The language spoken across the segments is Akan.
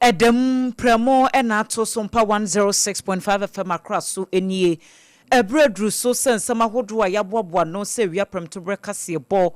Ɛdam prɛmo na ato so mpa 106.5 FM Accra so nie. Ɛberɛ aduru so sɛ nsɛm ahodoɔ a yɛaboaboa ano sɛ awia prɛmtoberɛ kaseɛbɔ.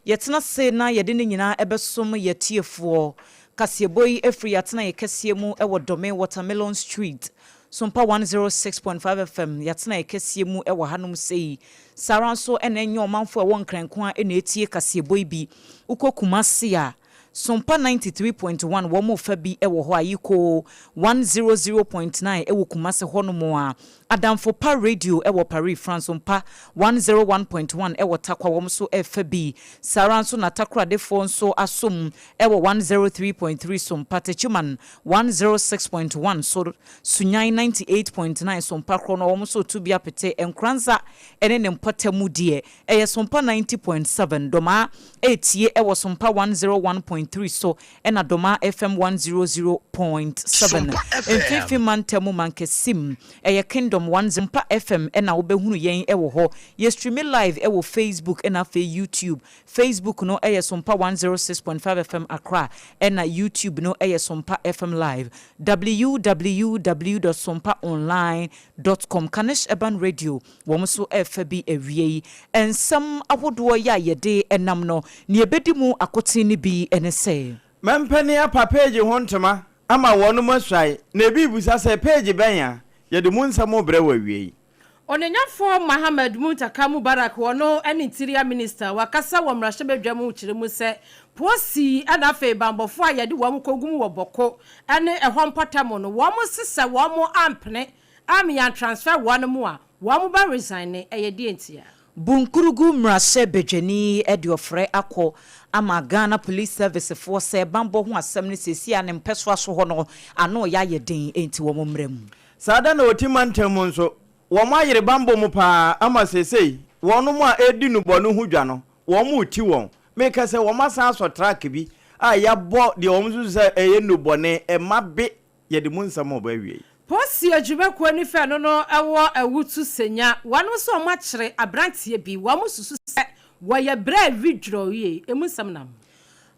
Yɛtena ase na yɛde ne nyinaa bɛsom yɛn atiefoɔ. Kaseɛbɔ yi firi yɛn atenaeɛ kɛseɛ mu wɔ Dome Watermelon Street, Sompa 106.5 FM, yɛn atenaeɛ kɛseɛ mu wɔ hanom sei. Saa ara nso na ɛnyɛ ɔmanfoɔ a ɛwɔ Nkran nko ara na ɛtie kaseɛbɔ yi bi. Wokɔ Kumasi a, Sompa 93.1 wɔn fa bi wɔ hɔ a yikoo 100.9 wɔ Kumasi hɔnom a, Adamfo Pa Radio wɔ Paris, France, Sompa 101.1 wɔ Tarkwa wɔn nso fa bi. Saa ara nso na Takoradefoɔ nso asom wɔ 103.3 Sompa, Techiman 106.1 so, Sunyani 98.9 Sompa korɔ no wɔn nso reto bi apete Nkoranza ne ne mpɔtam deɛ Ɛyɛ Sompa 90.7, Domaa retie wɔ Sompa 101.3 so ɛna Domaa FM 100.7. Mfinfin mantam mu Mankasim, ɛyɛ Kingdom 10 Sompa FM na wobɛhunu yɛn wɔ hɔ. Yɛ streame live wɔ Facebook ɛna afei YouTube. Facebook no yɛ Sompa 106.5 FM Accra ɛna YouTube no yɛ Sompa FM Live. www dot sompaonline dot com Kanesh Urban Radio Wɔn nso refa bi awiei. Nsɛm ahodoɔ yi a yɛde nam no, nea ɛbɛdi mu akoten no bi ne sɛ. Mampanin apa peegye ho ntoma ama wɔnom asuae, na ebi rebisa sɛ, Peegye bɛn a? Yɛde mu nsɛm rebrɛ wo awiei. Onuonyamfoɔ Mohammed Muntaka Mubarak ɔno ne Interior Minister, wakasa wɔ mmarahyɛbadwa mu kyerɛ mu sɛ Posi na afei banbɔfoɔ a yɛde wɔn kɔgu mu wɔ Bɔko ne ɛhɔ mpɔtam no wɔn se sɛ wɔn ampene Am yan transfer wɔn mo a wɔn bɛ resigne ɛyɛ deɛ ntia? Bunkurugu mmarahyɛ badwani de ɔfrɛ akɔ ama Ghana Police Service foɔ sɛ banbɔ ho asɛm no seesei a ne mpɛsoa so hɔ no ano reyɛ ayɛ den enti wɔn mmra mu. Saa da na Oti mantam mu nso wɔn ayere banbɔ mu paa ama seesei wɔnom a ɛredi nnubɔne ho dwa no wɔn reti wɔn. Meka sɛ wɔn asan asɔ truck bi a yɛabɔ deɛ wɔn susu sɛ ɛyɛ nnubɔne ɛma be Yɛde mu nsɛm reba awiei. Posi adwumakuo no fɛ no no wɔ Awutu Senya. Wɔnom nso wɔn akyere abranteɛ bi. Wɔn susu sɛ wɔyɛ brɛ a wi dworɔ yie. Emu nsɛm nam.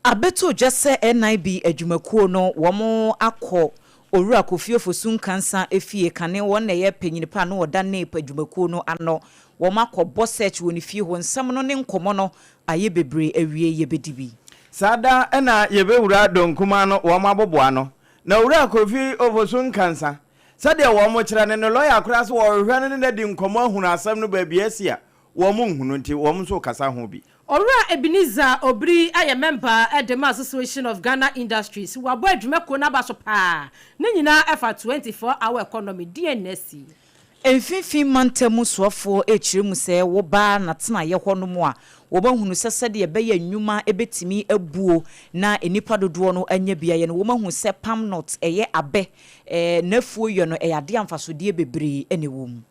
Abɛto dwa sɛ NIB adwumakuo no wɔn akɔ Owura Kofi Ofosu Nkansah efie kane wɔn na ɛyɛ panyini pa a na ɔda NIB adwumakuo no ano. Wɔn akɔ bɔ search wɔ ne fie hɔ. Nsɛm no ne nkɔmɔ no ayɛ bebree awie yɛbɛdi bi. Saa da na yɛbɛwura Donkumaa no wɔn aboboano Na Owura Kofi Ofosu Nkansah, sɛdeɛ wɔn kyerɛ no, ne lɔya koraa sɛ wɔrehwehwɛ no ne no adi nkɔmmɔ ahunu asɛm no baabi asi a, wɔn nhunu nti wɔn nso rekasa ho bi. Owura Ebenezer Obiri yɛ mɛmba de ma Association of Ghana Industries. Wabɔ adwumakuo no aba so paa. Ne nyinaa ɛfa 24 hour economy. Deɛn na asi? Mfinimfini Mantam mu soafoɔ rekyerɛ mu sɛ woba n'atenaeɛ hɔ nom a, wɔahunu sɛ sɛdeɛ ɛbɛyɛ a nnwuma bɛtumi abuo na nnipa dodoɔ no anya bi ayɛ no, wɔahu sɛ palm nut, ɛyɛ abɛ, n'afuo yɔ no, ɛyɛ adeɛ a mfasodeɛ bebree na ɛwɔ mu.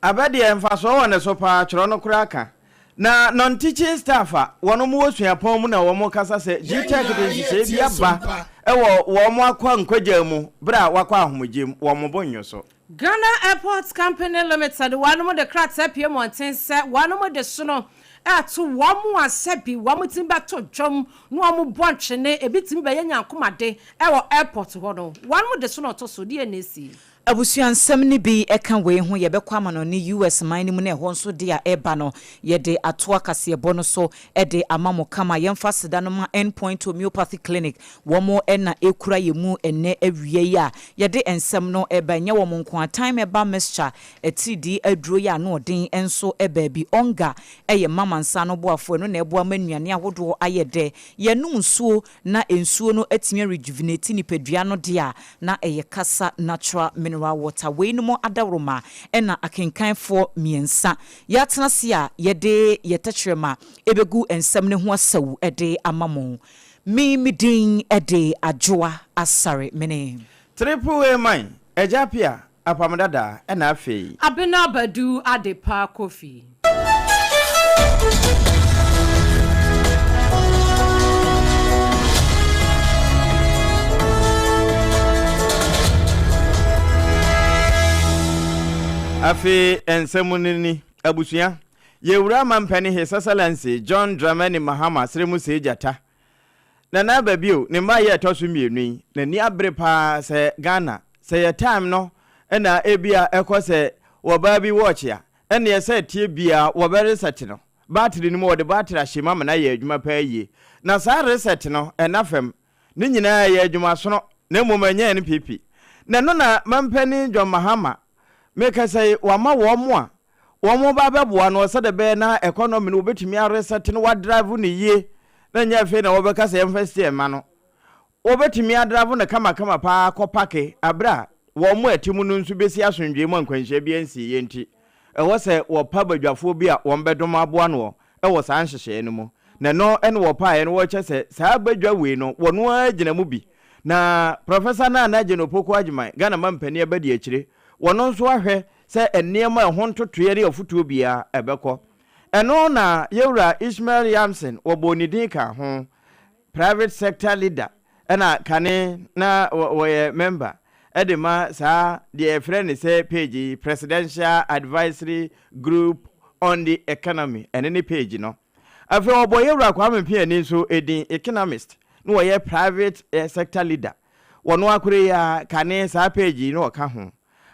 Abɛ deɛ mfasoɔ wɔ ne so paa, twerɛ no koraa ka. Na non-teaching staff a wɔnom wɔ suapɔn mu na wɔn kasa sɛ GTEC de nhyehyɛe bi aba wɔ wɔn akwa nkwagyaa mu berɛ a wɔakɔ ahomegye mu, wɔn bo nnwo so. Ghana Airport Company Limited wɔnom de krataa pue mmɔnten sɛ wɔnom de sono reto wɔn a sɛbi wɔn tumi bɛto dwom na wɔn bɔ ntwene ebi tumi bɛyɛ nyankomade wɔ airport hɔ no wɔnom de sono to so deɛn na esi? Abusua nsɛm no bi ka wei ho, yɛbɛkɔ amanɔne US man no mu na ɛhɔ nso de a ɛreba no yɛde atoa kaseɛbɔ no so de ama mo kama. Yɛmfa aseda no ma End Point Homeopathy Clinic Wɔn na ɛkura yɛn mu ɛnnɛ awia yi a yɛde nsɛm no reba. Ɛnyɛ wɔn nko ara, Thyme Herbal Mixture, atiridii aduro yi a ano ɔden nso baa bi. Onga yɛ mama nsa ano boafoɔ, ɛno na ɛboa ma nnuane ahodoɔ ayɛ dɛ. Yɛnom nsuo na nsuo no atumi a rejuvenate nipadua no deɛ a, na ɛyɛ Kasa Natural Mineral Water. Weinom adaworoma na akenkanfoɔ mmiɛnsa yɛatena ase a yɛde yɛn tɛkyerɛma bɛgu nsɛm no ho asawu de ama mo. Me me din de Adwoa Asare mene. Triple A man, Agya Appiah, Apam Dada, ɛna afei. Abena Badu Adepa Kofi. Afei nsɛm no ni, Abusua, Yɛwura Mampani His Excellency John Dramani Mahama serɛ mu see gyata. Nana aba bio, ne mma yɛ ɛtɔ so mmienu yi, n'ani abere paa sɛ Ghana, sɛ yɛ time no na ebia ɛkɔ sɛ wɔbaa bi watch a, ɛnneɛ sɛ ɛteɛ biara wɔbɛ reset no, battery no mu wɔde battery ahyɛ mu ama no ayɛ adwuma paa yie. Na saa reset no ɛnna fam, ne nyinaa ɛyɛ adwumasono na mmom ɛnyɛ NPP. Na ɛno na Mampanin John Mahama, mekasa yi, wama wɔn a Wɔn ba bɛboa no sɛdeɛ ɛbɛyɛ na economy no wɔbɛtumi aresɛte no wɔadrive no yie na nyɛ afei na wɔbɛka sɛ yɛmfa steer mma no. Wɔbɛtumi adrive no kamakama paa akɔ pake aberɛ a wɔn a ɛte mu no nso bɛsi asomdwoeɛ mu a nkwanhyia biara nsiiɛ nti ɛwɔ sɛ wɔpa badwafoɔ bi a wɔbɛdom aboa noɔ wɔ saa nhyehyɛeɛ no mu. Na ɛno ne wɔpaeɛ no wɔkyɛ sɛ saa badwa wei no wɔno ara gyina mu bi. Na Professor Nana Jane Opoku-Agyemang, Ghana mampanin abadiakyire, wɔno nso ahwɛ sɛ nneɛma a ɛho ntotoeɛ ne afotuo biara ɛbɛkɔ. Ɛno na Yɛwura Ishmael Yamson wɔbɔɔ ne din kaa ho, private sector leader ɛna kane na wɔyɛ member de ma saa deɛ yɛfrɛ no sɛ page yi, Presidential Advisory Group on the Economy, ɛno ne page no. Afei wɔbɔɔ Yɛwura Kwame Mpiani nso din, economist na wɔyɛ private sector leader. Wɔno akoro yi ara kane saa page yi na ɔka ho.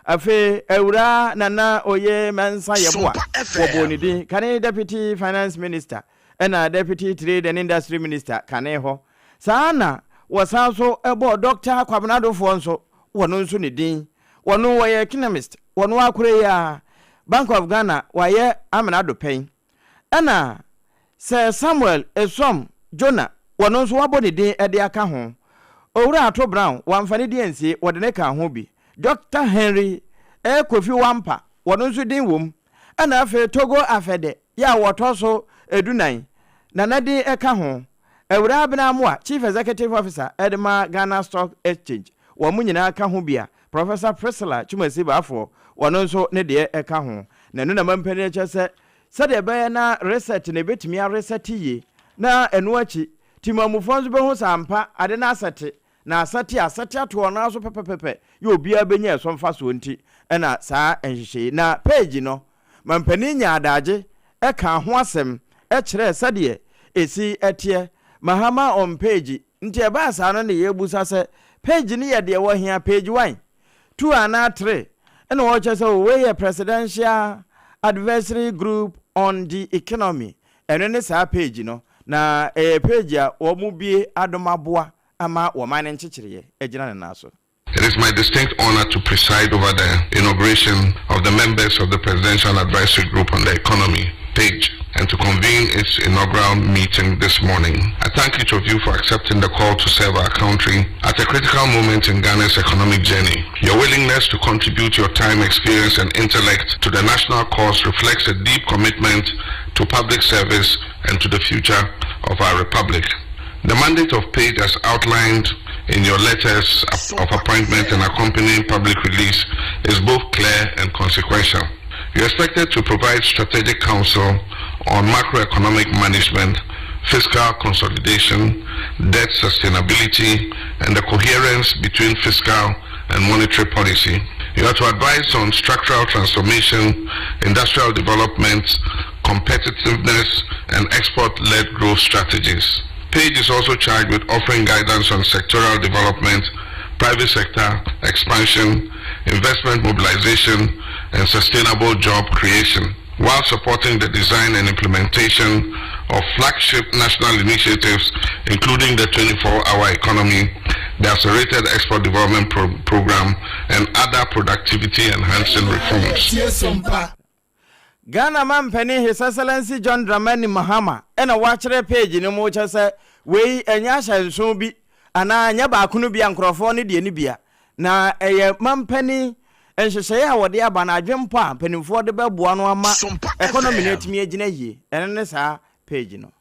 Afei Awuraa Nana Oye Mensah Yeboah, wɔbɔɔ ne din kane Deputy Finance Minister ɛna Deputy Trade and Industry Minister kane hɔ. Saa ara na wɔsan nso bɔɔ Dɔkta Kwabena Adofoɔ nso, wɔno nso ne din. Wɔno wɔyɛ Economist, wɔno akora yi ara, Bank of Ghana wayɛ amena do pɛn. Ɛna Sir Samuel Esom Jonah, wɔno nso wɔabɔ ne din de aka ho. Owura Ato Brown, wɔamfa ne din ansie, wɔde no kaa ho bi. Dɔkta Henry A. Kofi Wampah, wɔno nso din wom. Ɛna afei Togo Afɛdɛ, yɛ a wɔtɔ so edunan, Nana din ka ho. Awuraa Abena Amoah, Chief Executive Officer de ma Ghana Stock Exchange, wɔn nyinaa ka ho bi a Professor Priscilla Twumasi Baffour, wɔno nso ne deɛ ka ho. Na ɛno na mampanin kyerɛ sɛ sɛdeɛ ɛbɛyɛ na reset no ɛbɛtumi aresɛte yie na ɛno akyi Timamufoɔ nso bɛhu sɛ ampa ade no asɛte na asɛte a asɛte ato wɔn nan so pɛpɛpɛpɛ yɛ obiara bɛnya ɛso mfasoɔ nti na saa nhyehyɛe yi. Na page no mampanin nyaa adagye kaa ho asɛm kyerɛɛ sɛdeɛ ɛsi teɛ Mahama on page nti ɛbaa saa no na yɛbusa sɛ page no yɛ deɛ wɔhia page one 2 anaa 3 ɛna wɔkyerɛ sɛ oh wei yɛ Presidential Advisory Group on the Economy ɛno ne saa page no na ɛyɛ page a wɔbue adom aboa ama wɔman no nkyekyereɛ agyina ne nan so. It is my distinct honor to preside over the inauguration of the members of the Presidential Advisory Group on the Economy, PAGE, and to convene its inaugural meeting this morning. I thank each of you for accepting the call to serve our country at a critical moment in Ghana's economic journey. Your willingness to contribute your time, experience, and intellect to the national cause reflects a deep commitment to public service and to the future of our republic. The mandate of PAGE as outlined in your letters of appointment and accompanying public release is both clear and consequential. You're expected to provide strategic counsel on macroeconomic management, fiscal consolidation, debt sustainability, and the coherence between fiscal and monetary policy. You are to advise on structural transformation, industrial development, competitiveness, and export-led growth strategies. Page is also charged with offering guidance on sectoral development, private sector expansion, investment mobilization, and sustainable job creation, while supporting the design and implementation of flagship national initiatives, including the 24-hour economy, the Accelerated Export Development Pro Program, and other productivity-enhancing reforms. Ghana manpanin His Excellency John Dramani Mahama na wakyerɛ page no mu kyɛ sɛ wei ɛnyɛ ahyɛnso bi anaa ɛnyɛ baako no bi a nkorɔfoɔ no deɛ no bi a na ɛyɛ manpanin nhyehyɛeɛ a wɔde aba no adwempɔ a mpanimfoɔ de bɛboa no ama economy no atumi agyina yie ɛno ne saa page no.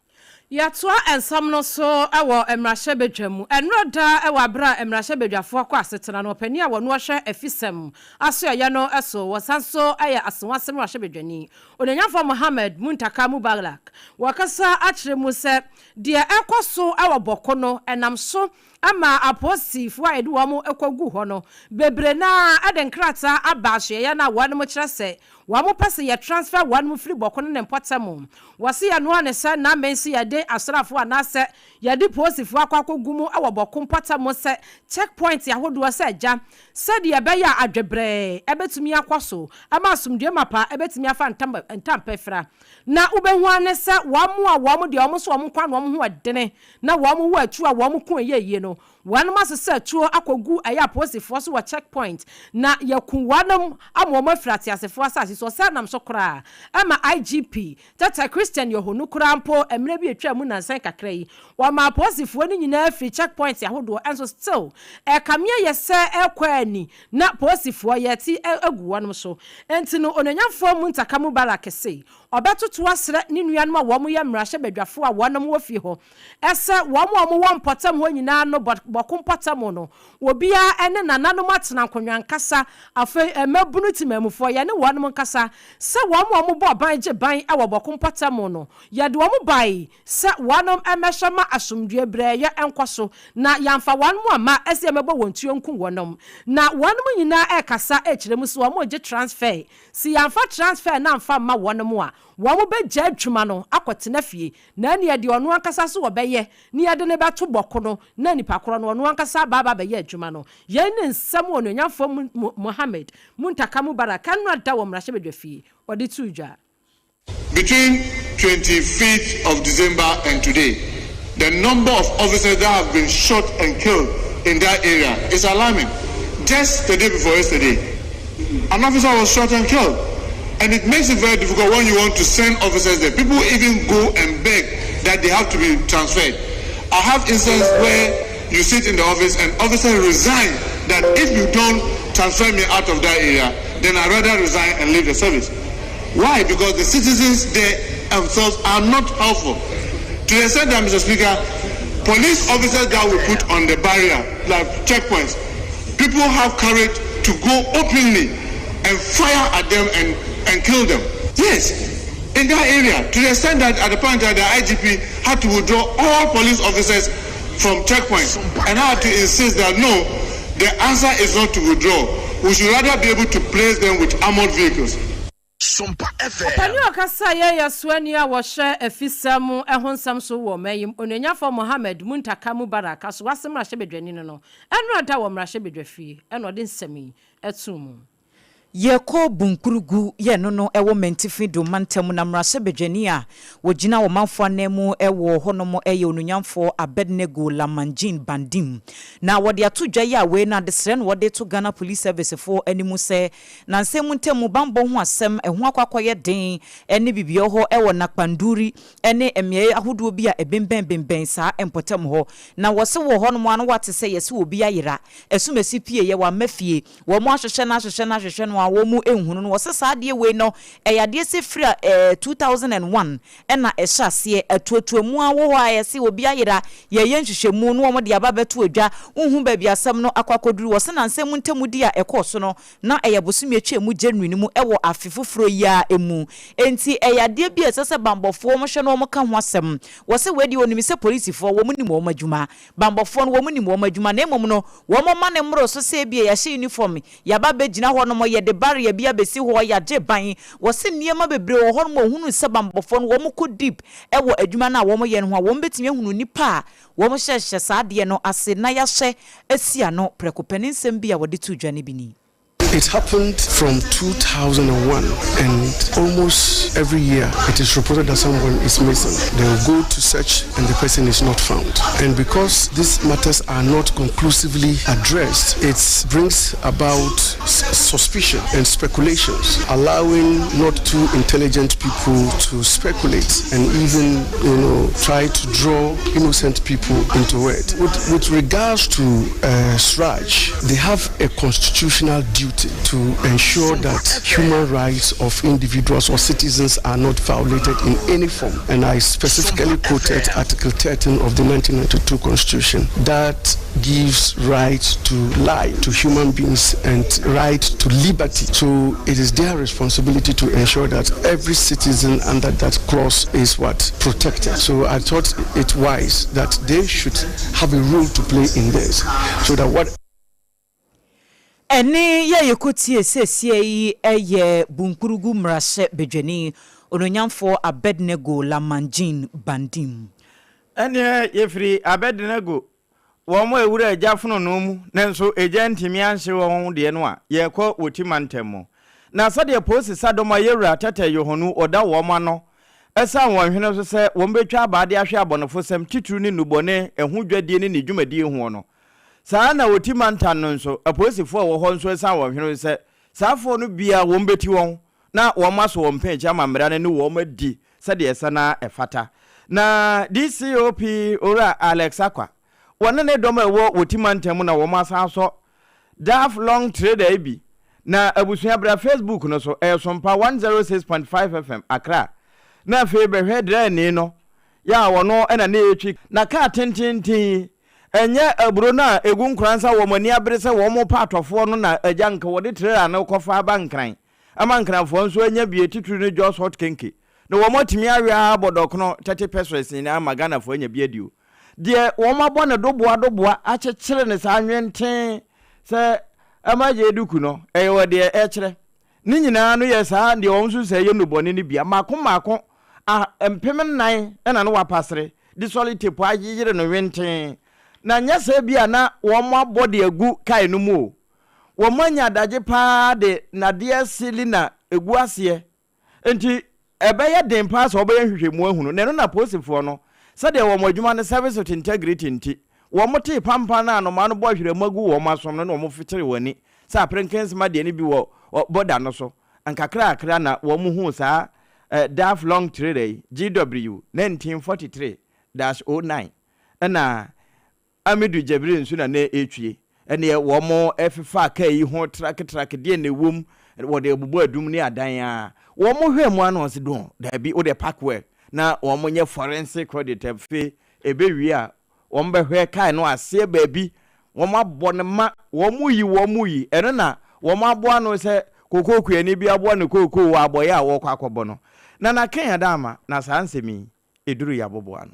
Yɛtoa nsɛm no so wɔ mmarahyɛbadwa mu. Ɛnora da wɔ aberɛ a mmarahyɛbadwafoɔ kɔ asetena no, ɔpanin a wɔno ɔhwɛ afisɛm asoɛeɛ no so, wɔsan nso yɛ Asewase mmarahyɛbadwani, Onuonyamfoɔ Mohammed Muntaka Mubarak, wɔkasa akyerɛ mu sɛ deɛ ɛrekɔ so wɔ Bɔko no ɛnam so ma apolisifoɔ a yɛde wɔn kɔgu hɔ no bebree no ara de nkrataa aba asoɛeɛ no a wɔnom kyerɛ sɛ wɔn pɛ sɛ yɛ transfer wɔnom firi Bɔko no ne mpɔtam. Wɔse yɛnoa no sɛ na me nso yɛde. yɛde asraafoɔ anaasɛ yɛde polisifoɔ akɔ akɔgu mu wɔ Bawku mpɔtam sɛ check point ahodoɔ sɛ agya, sɛdeɛ ɛbɛyɛ a adwebrɛɛ ɛbɛtumi akɔ so ama asomdue mapa ɛbɛtumi afa ntam ntampɛfra. Na wobɛhu ane sɛ wɔn a wɔn deɛ wɔn nso wɔn nkwa na wɔn ho ɛdene na wɔn wɔ atuo a wɔn ko yɛ yie no, wɔn asesa atuo akɔgu ɛyɛ apolisifoɔ so wɔ check point na yɛku wɔn ama wɔn afiri ateasefoɔ asase so. Ɔsɛ nam so koraa ɛma IGP Tata Christian Yohuno koraa mpo, mmerɛ bi atwa mu nansan kakra yi, wɔma apolisifoɔ no nyinaa firi check point ahodoɔ. Ɛnso still ɛkamea yɛ sɛ ɛkɔ ani na polisifoɔ yɛte agu wɔn so. Nti no Ononyamfoɔ Muntaka Mubarak se ɔbɛtoto asrɛ ne nuanom a wɔn yɛ mmarahyɛbadwafoɔ a wɔnom wɔ fie hɔ ɛsɛ wɔn a wɔwɔ mpɔtam hɔ nyinaa no, Bawku mpɔtam no, obiara ne nananom atena nkonnwa nkasa. Afei mmabunu temamufoɔ, yɛne wɔnom nkasa sɛ wɔn a wɔbɔ ban gye ban wɔ Bawku mpɔtam no, yɛde wɔn bae sɛ wɔnom mmɛhwɛ ma asomdue brɛɛyɛ nkɔ so na yɛamfa wɔn mu ama ɛsɛ yɛmɛbɔ wɔn tuo nku wɔnom. Na wɔnom nyinaa ɛrekasa ɛkyerɛ mu sɛ wɔn gye transfer. Si yɛamfa transfer na amfa mma wɔnom a, wɔn bɛgya adwuma no akɔtena fie na ɛne deɛ ɔno ankasa so wɔbɛyɛ ne yɛde ne bɛto Bawku no na nipa korɔ no ɔno ankasa aba bɛyɛ adwuma no. Yɛn ne nsɛm wɔ Onuonyamfoɔ Mohammed Muntaka Mubarak no ada wɔ mmarahyɛbadwa fie ɔde to dwa. Between 25th of December and today, the number of officers that have been shot and killed in that area is alarming. Just the day before yesterday, an officer was shot and killed. And it makes it very difficult when you want to send officers there. People even go and beg that they have to be transferred. I have instances where you sit in the office and officers resign that if you don't transfer me out of that area, then I'd rather resign and leave the service. Why? Because the citizens there themselves are not helpful. To the extent that, Mr. Speaker, police officers that we put on the barrier, like checkpoints, people have courage to go openly and fire at them and kill them. Yes, in that area. To the extent that at the point that the IGP had to withdraw all police officers from checkpoints and had to insist that no, the answer is not to withdraw. We should rather be able to place them with armored vehicles. Sompa FM. Ɔpani ɔkasa yɛ yɛsoani a wɔhyɛ afisɛm ho nsɛm so wɔ ɔman yi mu, Onuonyafo Mohammed Muntaka Mubarak so wasɛm mmarahyɛbadwani no, ɛno ada wɔ mmarahyɛbadwa fie ɛna ɔde nsɛm yi ɛto mu. Yɛkɔ Bunkpurugu yɛ no ɛwɔ Mantifi do mantam na mmarahyɛbadwani a wɔgyina ɔmanfoɔ anan mu ɛwɔ hɔnom ɛyɛ Onunyamfoɔ Abednego Lamanjin Bandim, na wɔde ato dwa yi a wei no adesrɛ no wɔde to Ghana Police Service foɔ anim sɛ nansɛm mu ntam bambɔ ho asɛm ɛho akɔ akɔyɛ den ɛne biribiara hɔ ɛwɔ Nakpanduri ɛne mmeaeɛ ahodoɔ bi a ɛbɛnbɛn saa mpɔtam hɔ. Na wɔse wɔ hɔnom ano wate sɛ yɛsɛ obi ayera, ɛsomasi pie yɛ wama fie, wɔn mo ahwehwɛ no ahwehwɛ no ahwehwɛ no a wɔn mu nhunu no. Wɔsɛ saa adeɛ wei no ɛyɛ adeɛ sɛ firi a 2001 ɛna ɛhyɛ aseɛ atuatua mu a wɔ hɔ a yɛsɛ obi ayera, yɛyɛ nhwehwɛmu no, wɔn de aba bɛto adwa, nhu baabi asɛm no akɔ akɔduru. Wɔsɛ nansɛm mu ntam di a ɛkɔɔ so no na ɛyɛ bosome atwa mu January no mu ɛwɔ afe foforɔ yi a emu. Enti ɛyɛ adeɛ bi a ɛsɛ sɛ bambɔfoɔ wɔn hwɛ no wɔn ka ho asɛm. Wɔsɛ wei deɛ, onim sɛ polisifoɔ wɔn nim wɔn adwuma, bambɔfoɔ no wɔn nim wɔn adwuma, na mmom no wɔn ma ne mmoro so sɛ ebia yɛahyɛ uniform, yaba bɛgyina hɔ nom, yɛde barrier bi abɛsi hɔ, yɛagye ban. Wɔsɛ nneɛma bebree wɔ hɔ nom a ohunu sɛ bambɔfoɔ no wɔn kɔ deep ɛwɔ adwuma no a wɔn yɛ no ho a wɔn bɛtumi ahunu nipa a wɔn hyɛhyɛ saa adeɛ no ase na yɛahyɛ asi ano prɛko pɛ. Ne nsɛm bi a wɔde to dwa no bi ni. It happened from 2001, and almost every year it is reported that someone is missing. They will go to search and the person is not found. And because these matters are not conclusively addressed, it brings about suspicion and speculations, allowing not too intelligent people to speculate and even try to draw innocent people into it. With regards to CHRAJ, they have a constitutional duty to ensure that human rights of individuals or citizens are not violated in any form. And I specifically quoted Article 13 of the 1992 Constitution that gives right to life to human beings and right to liberty. So it is their responsibility to ensure that every citizen under that clause is what protected. So I thought it wise that they should have a role to play in this so that what Ɛne yɛ yɛkɔtie seesie yi ɛyɛ Bunkpurugu mmarahyɛ badwani Ononyamfoɔ Abednego Lamanjin Bandim. Ɛnneɛ yɛfiri Abednego, wɔn a ɛwura egya fononoo mu nanso egya antumi anhye wɔn deɛ no a, yɛrekɔ Woti mantam mu. Na sɛdeɛ Posi Sadom a Yɛwura Tɛtɛ Yohonu ɔda wɔn ano asiane wɔn hwene so sɛ wɔbɛtwa abaa de ahwɛ abɔnefosɛm titiriw ne nnubɔne ɛho dwadie ne ne dwumadie hoɔ no, saa ara na Oti mantam no nso apolisifoɔ a ɛwɔ hɔ nso asiane wɔn hwene so sɛ saa afoɔ no biara wɔbɛti wɔn na wɔasɔ wɔn mpɛnkyi ama mmara no ne wɔn adi sɛdeɛ ɛsɛ na ɛfata. Na DCOP Owura Alex Akwa, wɔne ne dɔm a ɛwɔ Woti mantam mu na wɔn asan asɔ Daf Long Trader yi bi. Na abusua bra Facebook no so, ɛyɛ Sompa 106.5 FM Accra. Na afei bɛhwɛ drɛɛnee no yɛ a ɔno na ne retwi. Na kaa tententen yi, ɛnyɛ aburo no a ɛgu Nkoransa wɔn ani abere sɛ wɔn repɛ atɔfoɔ no na agya nka wɔde trailer no rekɔfa aba Nkran ama Nkranfoɔ nso anya bi titiri ne Jos Hot Kenke na wɔn atumi awe ara abɔ dɔkono 30 pesewas nyinaa ama Ghanafoɔ anya bi adi o. Deɛ wɔn abɔ no doboa doboa akyekyere no saa nwenten sɛ ɛma agya duku no, ɛyɛ wɔ deɛ ɛkyerɛ. Ne nyinaa no yɛ saa deɛ wɔn nso sɛ ɛyɛ nnubɔne no bia mmaako mmaako a 4000 na no wapasere de sɔle tepu ayeyere no nwenten. Na nyɛ sɛ bi a na wɔn abɔ de agu kae no mu o. Wɔn anya adagye paa de nnadeɛ sili na egu aseɛ. Enti ɛbɛyɛ den paa sɛ wɔbɛyɛ nhwehwɛmu ahunu, na ɛno na apolisifoɔ no, sɛdeɛ wɔn adwuma ne service with integrity nti, wɔtee pampan a anomaa no bɔ ahwerɛmu agu wɔn asom no na wɔfekyeree wɔn ani sɛ aperenkensema deɛ no bi wɔ bɔda no so. Nkakrakra na wɔhuu saa Daf Long Trailer yi, GW 1943-09, ɛna Amidu Jabiri nso na na ɛretwie. Ɛnneɛ wɔfefaa kaa yi ho traketrake, deɛ na ɛwom, wɔde bobɔ adum ne adan ara. Wɔhwɛɛ mu ara na wɔse, Don, daabi, wo deɛ park well na wɔnyɛ forensic audit afei ɛbɛwie a wɔbɛhwɛ kaa no aseɛ baabi, wɔabɔ no ma, wɔyi wɔyi, ɛno na wɔaboa ano sɛ kookoo kuani bi aboa ne kookoo wɔ abɔeɛ a wɔrekɔ akɔbɔ no. Nana Ken Adama na saa nsɛm yi ɛduru yɛn aboboano.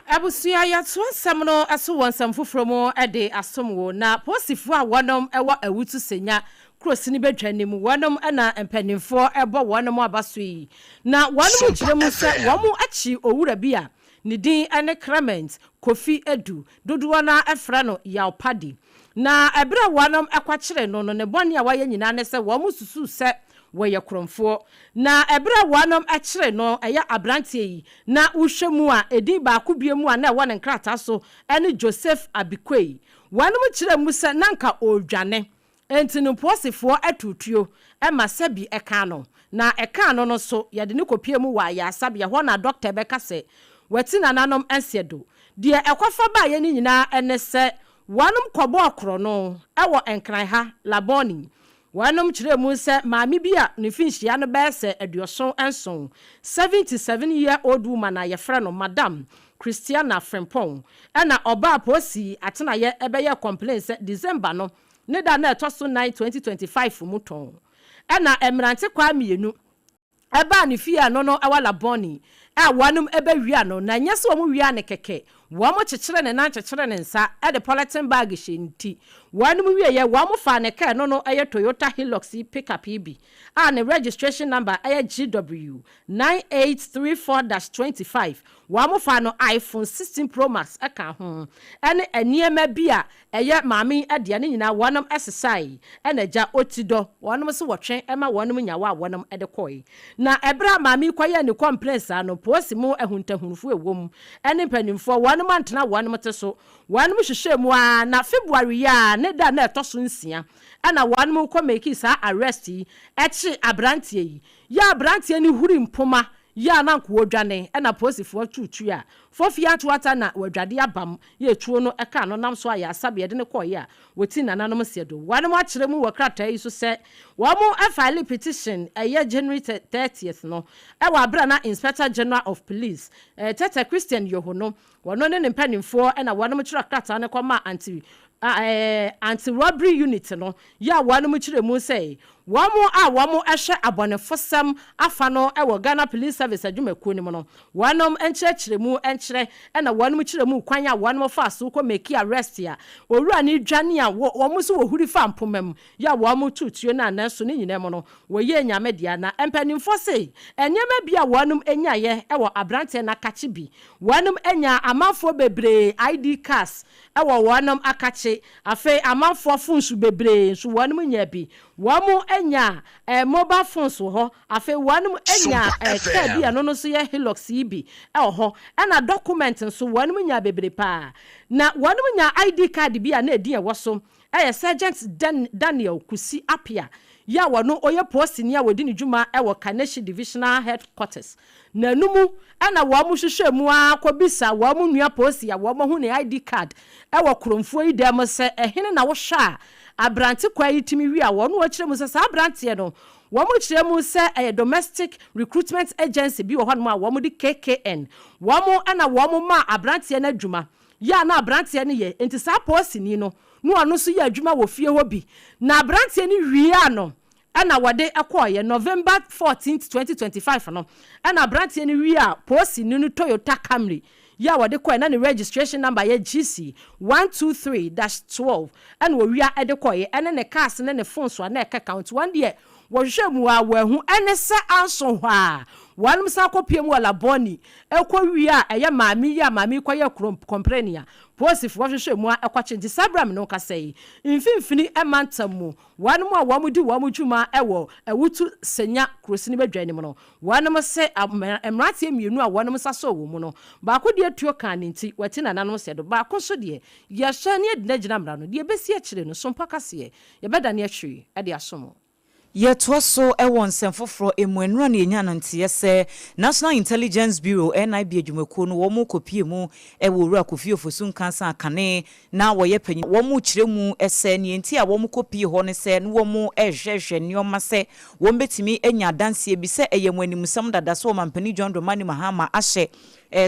Abusua, yɛtoa nsɛm no so wɔ nsɛm foforɔ mu de asom wo. Na polisifoɔ a wɔnom wɔ Awutu Senya kuro sini badwa no mu, wɔnom na mpaninfoɔ bɔ wɔnom aba so yi. Na wɔnom kyerɛ mu sɛ wɔn akyi owura bi a ne din ne Clement Kofi Adu, dodoɔ no ara frɛ no Yaw Padi. Na ɛberɛ a wɔnom kɔkyere no no, ne bɔne a wayɛ nyinaa ne sɛ wɔn susuu sɛ wɔyɛ korɔmfoɔ. Na ɛberɛ a wɔnom kyere no, ɛyɛ abranteɛ yi, na wohwɛ mu a, edin baako bio mu a na ɛwɔ ne nkrataa so ne Joseph Abikwei. Wɔnom kyerɛɛ mu sɛ na anka ɔredwane, enti no mpoosifoɔ too tuo ma sɛbi ɛkaa no. Na ɛkaa no no nso, yɛde no kɔpuee mu wɔ ayaresabea hɔ na dɔkta bɛka sɛ wati nananom nseɛdo. Deɛ ɛkɔfa baeɛ no nyinaa ne sɛ wɔnom kɔbɔɔ korɔno wɔ Nkran ha, Labone. Wɔnom kyerɛɛ mu sɛ maame bi a ne mfinhyia no bɛyɛ sɛ 77, 77 year old woman a yɛfrɛ no Madam Christiana Frimpong na ɔbaa Posi atenaeɛ bɛyɛɛ complain sɛ December no ne da a na ɛtɔ so nan 2025 mu tɔn na mmerante kwaa mmienu baa ne fie a ɛno no wɔ Labone a wɔnom bɛwia no na ɛnyɛ sɛ wɔn wia no kɛkɛ, wɔn kyekyere ne nan kyekyere ne nsa de polythene bag hyɛ ne ti. Wɔnom wieɛ wɔn faa ne car ɛno no yɛ Toyota Hilux yi pick up yi bi a ne registration number yɛ GW 9834-25, wɔn faa no iPhone 16 Pro Max ka ho ne nneɛma bi a Ɛyɛ maame yi dea ne nyinaa wɔnom sesae ɛna agya oti dɔ wɔnom se wɔtwe ma wɔnom nyawa a wɔnom de kɔe. Na ɛberɛ a maame yi kɔyɛɛ ne complain saa no posi mu ahuntahunfoɔ ɛwom ɛne mpanimfoɔ wɔnom antena wɔnom te so wɔnom hwehwɛɛ mu ara na February yi ara ne da a na ɛtɔ so nsia ɛna wɔnom kɔ makii saa arrest yi ɛkyee abranteɛ yi yɛ abranteɛ no huri mpoma yɛ a na anka wɔdwane ɛna polisifoɔ tuu tuo a Fofie Atoata na wɔadwade abam yɛ tuo no ɛkaa no nam so ayɛ asabea de no kɔeɛ a wɔti nananom seɛ do. Wɔnom akyerɛ mu wɔ krataa yi so sɛ wɔn file petition ɛyɛ January 30th no ɛwɔ aberɛ a na Inspector General of Police Tete Christian Yoho no wɔno ne ne mpaninfoɔ ɛna wɔnom twerɛ krataa no kɔmaa anti anti robbery unit no yɛ a wɔnom kyerɛ mu sɛ Wɔn a wɔhwɛ abɔnefosɛm afa no wɔ Ghana Police Service adwumakuo no mu no, wɔnom nkyerɛkyerɛmu nkyerɛ na wɔnom kyerɛ mu kwan a wɔnom faa so kɔ make arrest a owura no dwane a wɔn nso wɔhuri faa mpoma mu yɛ a wɔnom too tuo no a nanso ne nyinaa mu no wɔyɛɛ Nyame dea. Na mpaninfoɔ se nneɛma bi a wɔnom nyaeɛ wɔ abranteɛ no akakye bi, wɔnom nyaa amanfoɔ bebree ID cards wɔ wɔnom akakye. Afei amanfoɔ phones bebree nso wɔnom nyaa bi. Wɔn nyaa eh mobile phones wɔ hɔ. Afei wɔnom nyaa Sompa eh car bi FM. a ɛno no nso yɛ Hilux yi bi wɔ hɔ. Ɛna document nso wɔnom nyaa bebree paa. Na wɔnom nyaa ID card bi a na edin a ɛwɔ so yɛ Sergeant Dan Daniel Kusi Appiah yi a ɔno ɔyɛ poosini a ɔdi ne dwuma wɔ Kaneshie Divisional Headquarters. Na ɛno mu na wɔhwehwɛɛ mu ara kɔbisaa wɔn nua polisi a wɔahu ne ID card wɔ Kuromfoɔ yi dan mu sɛ ɛhene na wohwɛ a aberante kwaa yi tumi wia wɔn na wɔkyerɛ mu sɛ saa aberanteɛ no wɔkyerɛ mu sɛ ɛyɛ domestic recruitment agency bi wɔ hɔnom a wɔde KKN wɔn na wɔn maa aberanteɛ no adwuma yɛ a na aberanteɛ no yɛ nti saa polisini no na ɔno nso yɛ adwuma wɔ fie hɔ bi na aberanteɛ no wiaa no na wɔde kɔeɛ. November 14th, 2025 no na aberanteɛ no wiaa polisini no Toyota Camry yi a wɔde kɔeɛ na ne registration number yɛ GC 123-12 na wɔwia de kɔeɛ ɛne ne cars ne ne phones a na ɛkeka ho nti wɔn deɛ wɔhwehwɛɛ mu a wɔanhu ɛne sɛ anso hɔ a wɔnom san kɔpue mu wɔ Labone kɔ wia a ɛyɛ maame yi a maame yi kɔyɛɛ krom kɔmprɛni a polisifoɔ hwehwɛɛ mu a ɛkɔkye nti saa berɛ a me ne wo kasa yi mfimfini mantam mu Wɔnom a wɔn di wɔn dwuma wɔ Awutu Senya kurosini badwa anim no, wɔnom se mmeranteɛ mmienu a wɔnom nsa sɔɔ wɔn mu no, baako deɛ tuo kaa ne nti wati nananom sɛ do, baako nso deɛ yɛhwɛ ne yɛde no agyina mmara no, deɛ ɛbɛsi akyire no, Sompa kaseɛ, yɛbɛdane akyiri de asom wo. Yɛtoa so wɔ nsɛm foforɔ mu, nnora na yɛnyaa no nteɛ sɛ National Intelligence Bureau, NIB, adwumakuo no wɔn kɔpie mu wɔ Owura Kofi Ofosu Nkansah kane na wɔyɛ panyin. Wɔkyerɛ mu sɛ nea enti a wɔkɔpue hɔ ne sɛ na wɔrehwehwɛ nneɛma sɛ wɔbɛtumi anya adanseɛ bi sɛ ɛyɛ wɔn animsɛm dada sɛ Ɔmampanin John Dramani Mahama ahyɛ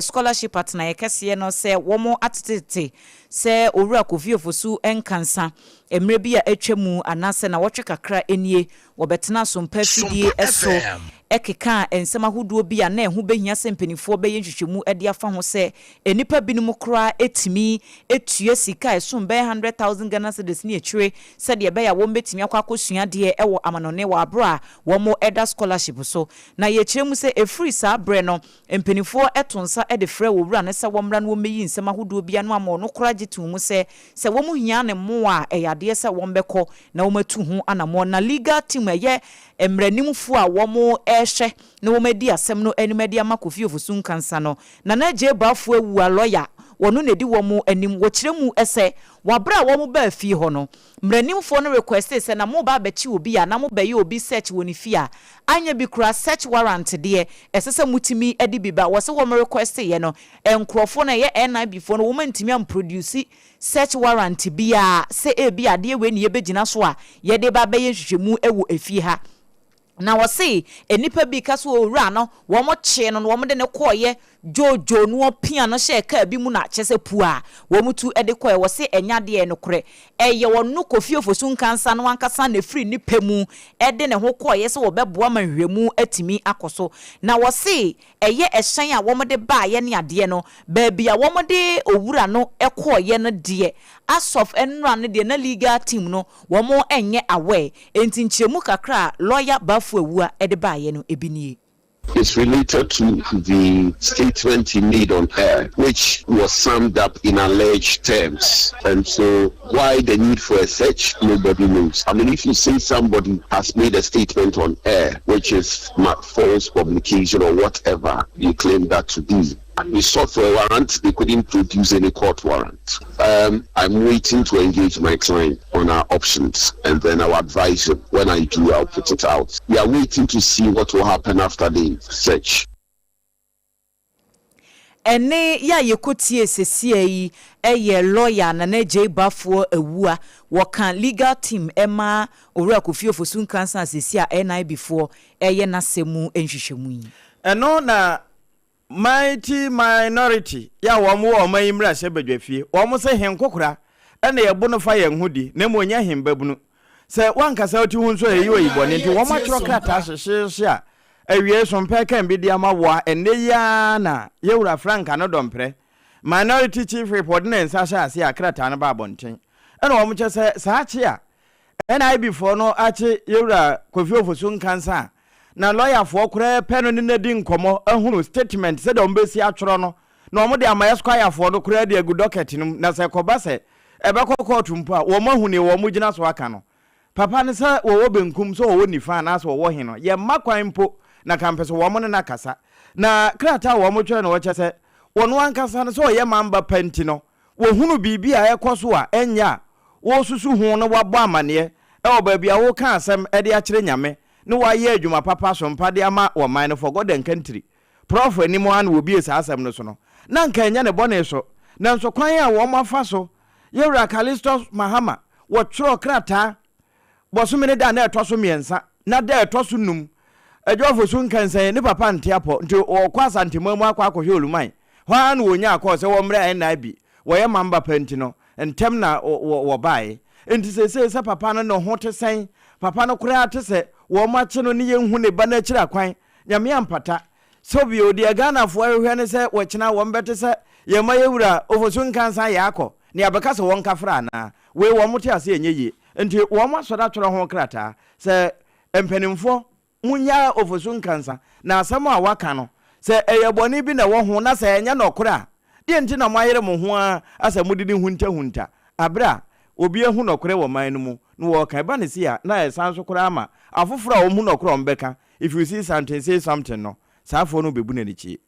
scholarship atenaeɛ kɛseɛ no sɛ wɔatetete sɛ Owura Kofi Ofosu Nkansah mmerɛ bi a atwa mu anaasɛ nnawɔtwe kakra nie Wɔbɛtenaa sompa afidie Sompa so FM. kekaa nsɛm ahodoɔ bi a na ɛho bɛhia sɛ mpanimfoɔ bɛyɛ nhwehwɛmu de afa ho sɛ nnipa binom koraa tumi tua sika a ɛsom bɛyɛ 100,000 Ghana cedis ne akyire sɛdeɛ ɛbɛyɛ a wɔbɛtumi akɔ akɔsua adeɛ wɔ amanɔne wɔ aberɛ a wɔda scholarship so. Na yɛkyerɛ mu sɛ ɛfiri saa berɛ no mpanimfoɔ to nsa de frɛ owura no sɛ wɔmmra na wɔmmɛyi nsɛm ahodoɔ bi ano ama ɔno koraa gye too mu sɛ sɛ wɔhia ne mmoa a ɛyɛ adeɛ sɛ wɔbɛkɔ na wɔatu ho anammɔn. Na legal team a ɛyɛ mmaranimfoɔ a wɔrehwɛ na wɔadi asɛm no anim de ama Kofi Ofosu Nkansah no, Nana Adjei Baffour Awuah, lɔya, ɔno na ɛdi wɔn anim. Wɔkyerɛ mu sɛ, wɔ aberɛ a wɔbaa fie hɔ no, mmaranimfoɔ no requestee sɛ na moreba abɛkye obi a na mobɛyɛ obi search wɔ ne fie a, anyɛ bi koraa search warrant deɛ ɛsɛ sɛ motumi de bi ba. Wɔse wɔn requesteeɛ no, nkorɔfoɔ no a ɛyɛ NIB foɔ no wɔantumi amproduce search warrant biara sɛ ebia adeɛ wei na yɛbɛgyina so a yɛde reba abɛyɛ nhwehwɛmu wɔ efie ha. Na wɔse nnipa bi ka sɛ owura no wɔkyee no na wɔde no kɔeɛ dwoodwoo no wɔpia no hyɛɛ kaa bi mu na kyerɛ sɛ pua a wɔtu de kɔeɛ. Wɔse ɛnyɛ adeɛ a ɛyɛ nokorɛ. Ɛyɛ ɔno Kofi Ofosu Nkansah no ankasa na ɛfiri ne pɛ mu de ne ho kɔeɛ sɛ wɔbɛboa ma nhwehwɛmu atumi akɔ so. Na wɔse ɛyɛ ɛhyɛn a wɔde baeɛ ne adeɛ no, baabi a wɔde owura no kɔeɛ no deɛ, as of nnora no deɛ na legal team no wɔn nyɛ aware, enti nkyerɛmu kakra a lawyer Baffour Awuah de baeɛ no ebi nie. It's related to the statement he made on air, which was summed up in alleged terms. And so, why the need for a search, nobody knows. I mean, if you say somebody has made a statement on air, which is false publication or whatever you claim that to be, we sought for a warrant, they couldn't produce any court warrant. Um, I'm waiting to engage my client on our options and then I'll advise him. When I do, I'll put it out. We are waiting to see what will happen after the search. Ɛnne yi a yɛkɔtiee sesia yi yɛ lɔya Nana Adjei Baffour Awuah, wɔka legal team ma Owura Kofi Ofosu Nkansah a sesia NIB foɔ reyɛ n'asɛm mu nhwehwɛmu yi. Ɛno na Mighty Minority yi a wɔn wɔ ɔman yi mmarahyɛbadwafie, wɔn se hen kokora na yɛbo no fa yɛn ho di na mmom ɔnyɛ hen babunu. Sɛ w'ankasa wote ho nso a, eyi oyi bɔne. Nti wɔatwerɛ krataa hyehyeehye a awiei so mpɛ kan bi de ama wo a ɛnnɛ yi ara na Yɛwura Frank Anodɔmprɛ, Minority Chief Whip, ɔde ne nsa hyɛɛ aseɛ a krataa no baa abɔnten. Ɛna wɔn kyɛ sɛ saa kye a NIB foɔ no akye Yɛwura Kofi Ofosu Nkansah a na lɔyafoɔ koraa pɛ no ne no adi nkɔmmɔ ahunu statement sɛdeɛ wɔn bɛsi atwerɛ no na wɔn de ama Esquire foɔ no koraa de agu docket no mu na sɛ ɛkɔba sɛ ɛbɛkɔ kɔɔto mpo a wɔn ahu neɛ wɔn gyina so aka no. Papa no sɛ wɔwɔ benkum sɛ wɔwɔ nifa anaasɛ wɔwɔ he no yɛmma kwan mpo na kampɛ sɛ wɔn ne no akasa. Na krataa a wɔn twerɛ no wɔkyɛ sɛ wɔn ankasa no sɛ ɔyɛ mamba pa nti no wɔhunu biribi a ɛrekɔ so a ɛnyɛ a wɔresusu ho na wɔabɔ amaneɛ wɔ baabi a woreka asɛm de akyerɛ Nyame na wɔayɛ adwuma papa so mpa de ama wɔn man no for God and country. Prɔfo anim ara na wɔbue saa asɛm no so no, na anka ɛnyɛ ne bɔne so, nanso kwan a wɔafa so, Yɛwura Callistus Mahama, wɔtwerɛɛ krataa bɔsome ne da a na ɛtɔ so mmiɛnsa na da a ɛtɔ so num, Adwo Afosu Nkansah ne papa nte apɔ nti ɔkɔ Asanteman mu akɔ akɔhwɛ Oluman, hɔ ara na wɔnyaa kɔɔ sɛ wɔmmrɛ NIB, wɔyɛ mamba pa nti no, ntɛm na wɔbaeɛ. Nti seesei sɛ papa no ne ho te sɛn, papa no koraa te sɛ wɔakye no ne yɛnhu ne ba no akyiri akwan, Nyame ampata. So bio, deɛ Ghanafoɔ hwehwɛ ne sɛ wɔkyena wɔn bɛte sɛ yɛn mma yɛ wura Ofosu Nkansah yɛ akɔ na yɛabɛka sɛ wɔn kafra anaa? Wei wɔn te aseɛ ɛnyɛ yie. Nti wɔn asɔre atwerɛ ho krataa sɛ mpanimfoɔ monnyaa Ofosu Nkansah na asɛm a waka no sɛ ɛyɛ bɔne bi na ɛwɔ ho na sɛ ɛnyɛ nɔkorɛ a deɛ nti na moayere mo ho ara asɛ mode no huntahunta aberɛ a obi ahu nɔkorɛ wɔ man no mu na wɔreka. Ɛba no sei a na ɛsan nso koraa ma afoforɔ a wɔhu nɔkorɛ a wɔbɛka If you see something, say something no, saa afoɔ no bɛbu no anikyie.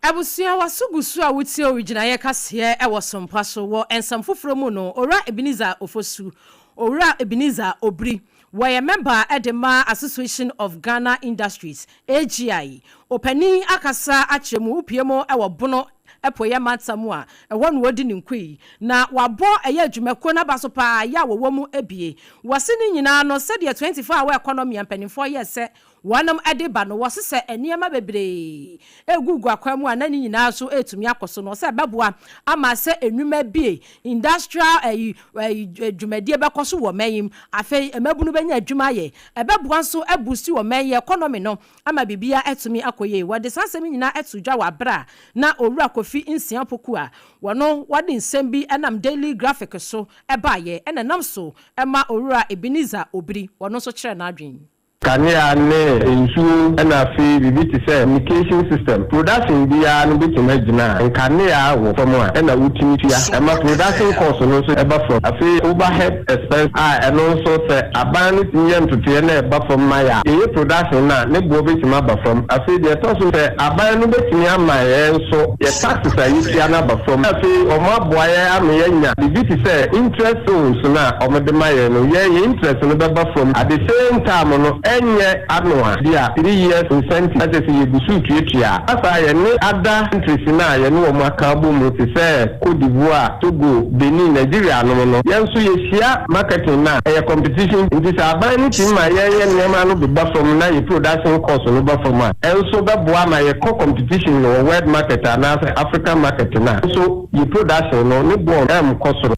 Abusua, w'aso gu so a wotie Owigyinaeɛ kaseɛ wɔ Sompa so. Wɔ nsɛm foforɔ mu no, Owura Ebenezer Ofosu, Owura Ebenezer Obiri, wɔyɛ mɛmba de ma Association of Ghana Industries, AGI, ɔpanin akasa akyerɛ mu, wopue mu wɔ Bono Apueeɛ mantam mu a, ɛhɔ na ɔdi ne nkoyi. Na wabɔ ɛyɛ adwumakuo no aba so pa ara, yɛ a wɔwɔ mu abie. Wɔse ne nyinaa no, sɛdeɛ 24 hour economy a mpanimfoɔ yɛɛ sɛ wɔnom de ba no, wɔse sɛ nneɛma bebree regugu akwan mu a na ne nyinaa nso retumi akɔ so no, wɔse ɛbɛboa ama sɛ nnwuma abie, industrial ayi ayi dwumadie bɛkɔ so wɔ ɔman yi mu, afei mmabunu bɛnya adwuma ayɛ, ɛbɛboa nso abusti ɔman yi economy no ama biribiara atumi akɔ yie. Wɔde saa nsɛm yi nyinaa too dwa wɔ aberɛ a na Owura Kofi Nsia Poku a wɔno wɔde nsɛm bi nam Daily Graphic so baeɛ na ɛnam so ma Owura Ebenezer Obiri ɔno nso kyerɛɛ n'adwene. Kanea ne nsuo ɛna afei biribi te sɛ communication system. Production biara no bɛtumi agyina a nkanea wɔ fam a ɛna wotumi tua. Ɛma production cost no nso ba fam. Afei overhead expense a ɛno nso sɛ aban no tumi yɛ ntotoeɛ na ɛba fam ma yɛ a, yɛyɛ production no a ne boɔ bɛtumi aba fam. Afei deɛ ɛtɔ so sɛ aban no bɛtumi ama yɛn nso yɛ taxes a yɛtua no aba fam. Afei wɔaboa yɛn ama yɛanya biribi te sɛ interest loans no a wɔde ma yɛn no, yɛn yɛn interest no bɛba fam. At the same time no, ɛnyɛ annual, bi a 3 years incentive na kyerɛ sɛ yɛgu so retuatua. Saa yɛne other countries no a yɛne wɔn aka abɔ mu te sɛ Cote d'Ivoire, Togo, Benin, Nigeria nom no, yɛn nso yɛhyia marketing no a, ɛyɛ competition. Nti sɛ aban no tumi ma yɛn yɛn nneɛma no bi ba fam na yɛn production cost no ba fam a, ɛnso bɛboa ma yɛkɔ competition wɔ world market anaasɛ African market no a, nso yɛn production no ne boɔ ɛnkɔ soro.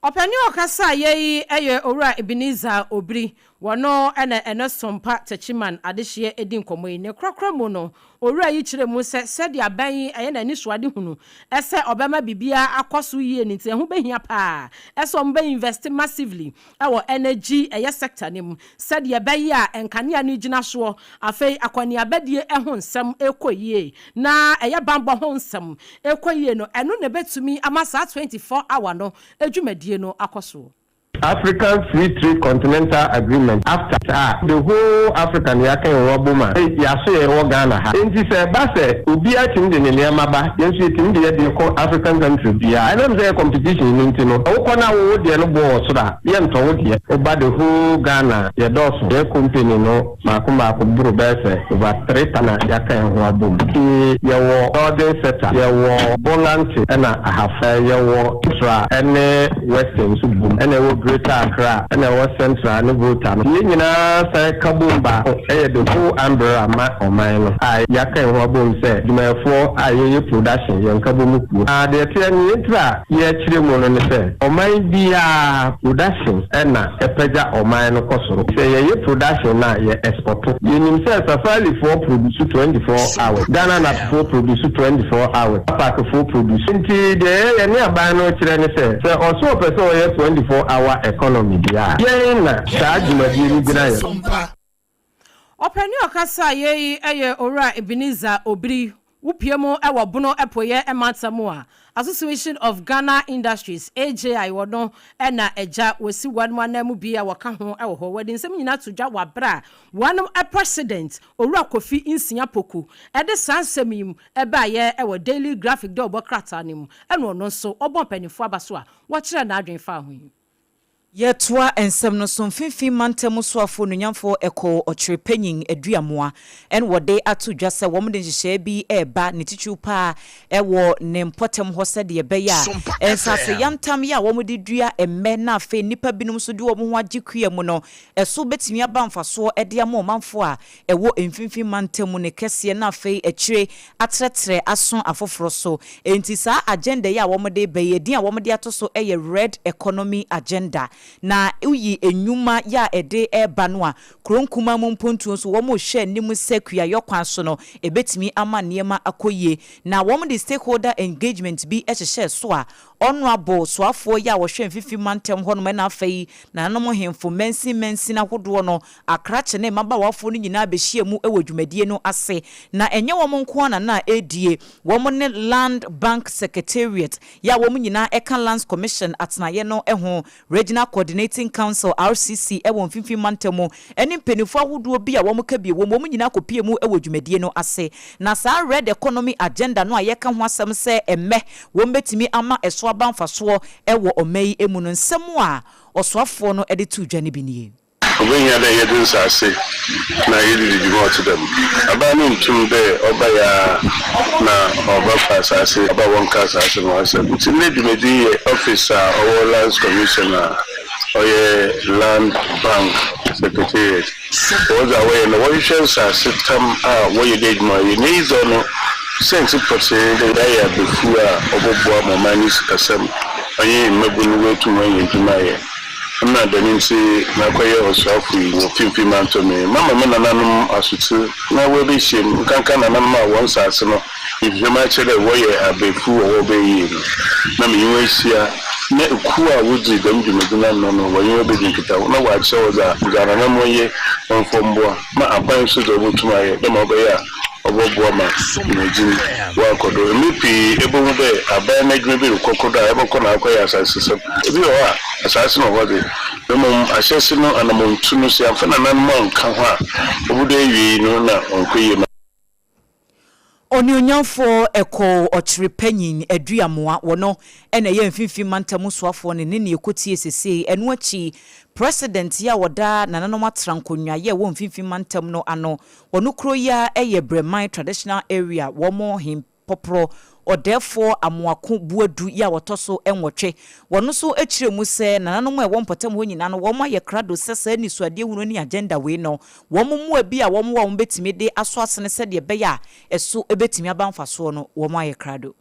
Ɔpanin a ɔkasaeɛ yi yɛ Owura Ebenezer Obiri. Wɔno na ɛne Sompa Techiman adehyeɛ di nkɔmmɔ yi. Ne korakora mu no, Owura yi kyerɛɛ mu sɛ sɛdeɛ aban yi yɛ n'anisoadehunu sɛ ɔbɛma biribiara akɔ so yie no nti, ɛho bɛhia pa ara sɛ wɔbɛ invest massively wɔ energy ɛyɛ sector no mu sɛdeɛ ɛbɛyɛ a nkanea no gyina soɔ, afei akɔneabadie ho nsɛm rekɔ yie na ɛyɛ banbɔ ho nsɛm rekɔ yie no, ɛno na ɛbɛtumi ama saa 24 hour no dwumadie no akɔ soɔ. African Free Trade Continental Agreement, AFTA, a the whole Africa na yɛaka yɛn ho abom a, yɛaso yɛn wɔ Ghana ha. Enti sɛ ɛba sɛ obiara tumi de ne nneɛma ba, yɛn nso yɛtumi de yɛn deɛ kɔ African country biara. Ɛnam sɛ ɛyɛ competition no nti no, sɛ wokɔ na wo wo deɛ no boɔ wɔ soro a, yɛntɔ wo deɛ. Woba the whole Ghana a, yɛdɔɔso. Yɛn company no mmaako mmaako boro bɛyɛ sɛ over 3000 na yɛaka yɛn ho abom. Nti yɛwɔ Northern sector, yɛwɔ Bolante ɛna Ahafo, yɛwɔ Central ɛne Western nso bom ɛna ɛwɔ. Greater Accra ɛna ɛwɔ Central ne Volta no. Yɛn nyinaa san ka bom baako yɛ the whole umbrella ma ɔman no a yɛaka yɛn ho abom sɛ adwumayɛfoɔ a yɛyɛ production yɛn nkabom kuo. Na deɛ ɛteɛ no yɛn tiri a yɛrekyerɛ mu no ne sɛ ɔman biara production na ɛpagya ɔman no kɔ soro. Sɛ yɛyɛ production no a yɛ exporto. Yɛnim sɛ Safari foɔ produce 24 hours, Ghana Nut foɔ produce 24 hours, Apac foɔ produce. Nti deɛ yɛ yɛne aban no rekyerɛ ne sɛ, sɛ ɔse ɔpɛ sɛ ɔyɛ 24 hour economy deɛ a, yɛn na saa dwumadie no gyina yɛn so. Ɔpanin a ɔkasaeɛ yi yɛ Owura Ebenezer Obiri. Wopue mu wɔ Bono Apueɛ Mantam a Association of Ghana Industries, AGI, wɔ no na agya wɔsi wɔnom ananmu bi a wɔka ho wɔ hɔ. Wɔde nsɛm nyinaa to dwa wɔ aberɛ a wɔnom President, Owura Kofi Nsia Poku de saa nsɛm yi baeɛ wɔ Daily Graphic dawubɔ krataa no mu ɛna ɔno nso ɔbɔ mpaninfoɔ aba so a wɔkyerɛɛ n'adwene faa ho yi. Yɛtoa nsɛm no so, Mfinfin Mantam Soafo Onuonyamfoɔ Ekow Ɔkyere Panyin Aduamoa na wɔde ato dwa sɛ wɔde nhyehyɛe bi reba ne titiriw paa wɔ ne mpɔtam hɔ sɛdeɛ ɛbɛyɛ a nsase yantam yi a wɔde dua mmɛ na afei nnipa binom nso de wɔn ho agye kua mu no ɛso bɛtumi aba mfasoɔ de ama ɔmanfoɔ a ɛwɔ Mfinfin Mantam mu no kɛseɛ na afei akyire atrɛtrɛ aso afoforɔ so. Enti saa agenda yi a wɔde reba yi, edin a wɔde ato so yɛ Red Economy Agenda. Na woyi nnwuma yi a ɛde reba no a, kuro nkumaa mu mpontuo nso wɔrehwɛ anim sɛ kuayɔ kwan so no, ɛbɛtumi ama nneɛma akɔ yie. Na wɔde stakeholder engagement bi hyehyɛɛ so a Honourable soafoɔ yi a wɔhwɛ Mfimfini Mantam hɔnom ɛna afei nananom nhemfo mansin mansin ahodoɔ no akrakye ne mmabaawafoɔ no nyinaa bɛhyia mu wɔ dwumadie no ase. Na ɛnyɛ wɔn nko ara na na ɛredie, wɔn ne Land Bank Secretariat yɛ a wɔn nyinaa ɛka Lands Commission atenaeɛ no ho, Regional Coordinating Council, RCC, wɔ Mfimfini Mantam mu ne mpaninfoɔ ahodoɔ bi a wɔka bi wɔ mu, wɔn nyinaa kɔpue mu wɔ dwumadie no ase. Na saa Red Economy Agenda no a yɛreka ho asɛm sɛ ɛmmɛ wɔbɛtumi ama ɛso aba mfasoɔ wɔ ɔman yi mu no, nsɛm a ɔsoafoɔ no de too dwa no bi nie. Obehia dɛ yɛdze nsaase na yɛdze dzi dwuma a ɔtse dɛm. Aban no nntum dɛ ɔbae ara na ɔbɛfa asaase aba a wɔnnka asaase no ho asɛm. Ntsi ndɛ dwumadzi yi yɛ office a ɔwɔ Lands Commission a ɔyɛ Land Bank Secretariat. Hɔn dza wɔyɛ no wɔhwehwɛ nsaase tam a wɔyɛ dɛ edwuma yɛ. N'eyidzɔ no siantsir pɔtsee nye dɛ yɛayɛ abafuw a ɔbɔboa ma ɔman ne sikasɛm ɔnye mbabun no woetum woenya edwuma ayɛ. Nna dɛm ntsi makɔyɛ ɔsoafo yi wɔ Finimfin Mantam yi. Mama me nananom asotse na woebehyia mu, nkanka nananom a hɔn nsaase no nhwehwɛmu akyerɛ dɛ wɔyɛ abaefuw wɔ hɔ bɛyɛ yie no, na menye hɔn ehyia na ekuw a wodzi dɛm dwumadzi no ano no wɔnye hɔn bedzi nkitaho na wɔakyerɛ hɔn dza dza nananom yɛ wɔmfa mboa ma aban so dza obotum ayɛ dɛ ma ɔbɛyɛ a ɔbɔboa ma dwumadzi no ɔakɔ do. Mber pii ebohu dɛ aban n'edwuma bi rokɔ do a, ebɔkɔ na akɔyɛ asaasesɛm. Bi wɔ hɔ a, asaase no wɔ hɔ dze, na mbom ahyɛse no anamɔntu no, sɛ yɛammfa nananom annka ho a, obodu ewiei no nna ɔnnkɔ yie ma. Onuonyamfoɔ Ekow Ɔkyere Panyin Aduamoa, wɔno na ɛyɛ Mfimfini Mantam Soafoɔ no ne nea ɛkɔtie sesei. Ɛno akyi, President yi a ɔda Nananom Atra Nkonnwaeɛ a ɛwɔ Mfimfini Mantam no ano, wɔno kuro yi ara yɛ Brɛman Traditional Area, wɔn Hempɔporɔ Ɔdɛɛfoɔ Amoako Boadu yi a ɔtɔ so nwɔtwe. Wɔno nso kyerɛ mu sɛ nananom a ɛwɔ mpɔtam hɔ nyinaa no wɔn ayɛ krado sɛ saa anisoadehunu ne agenda wei no wɔn mmoa bi a wɔn wɔ a wɔbɛtumi de asɔ asene sɛdeɛ ɛbɛyɛ a ɛso bɛtumi aba mfasoɔ no wɔn ayɛ krado.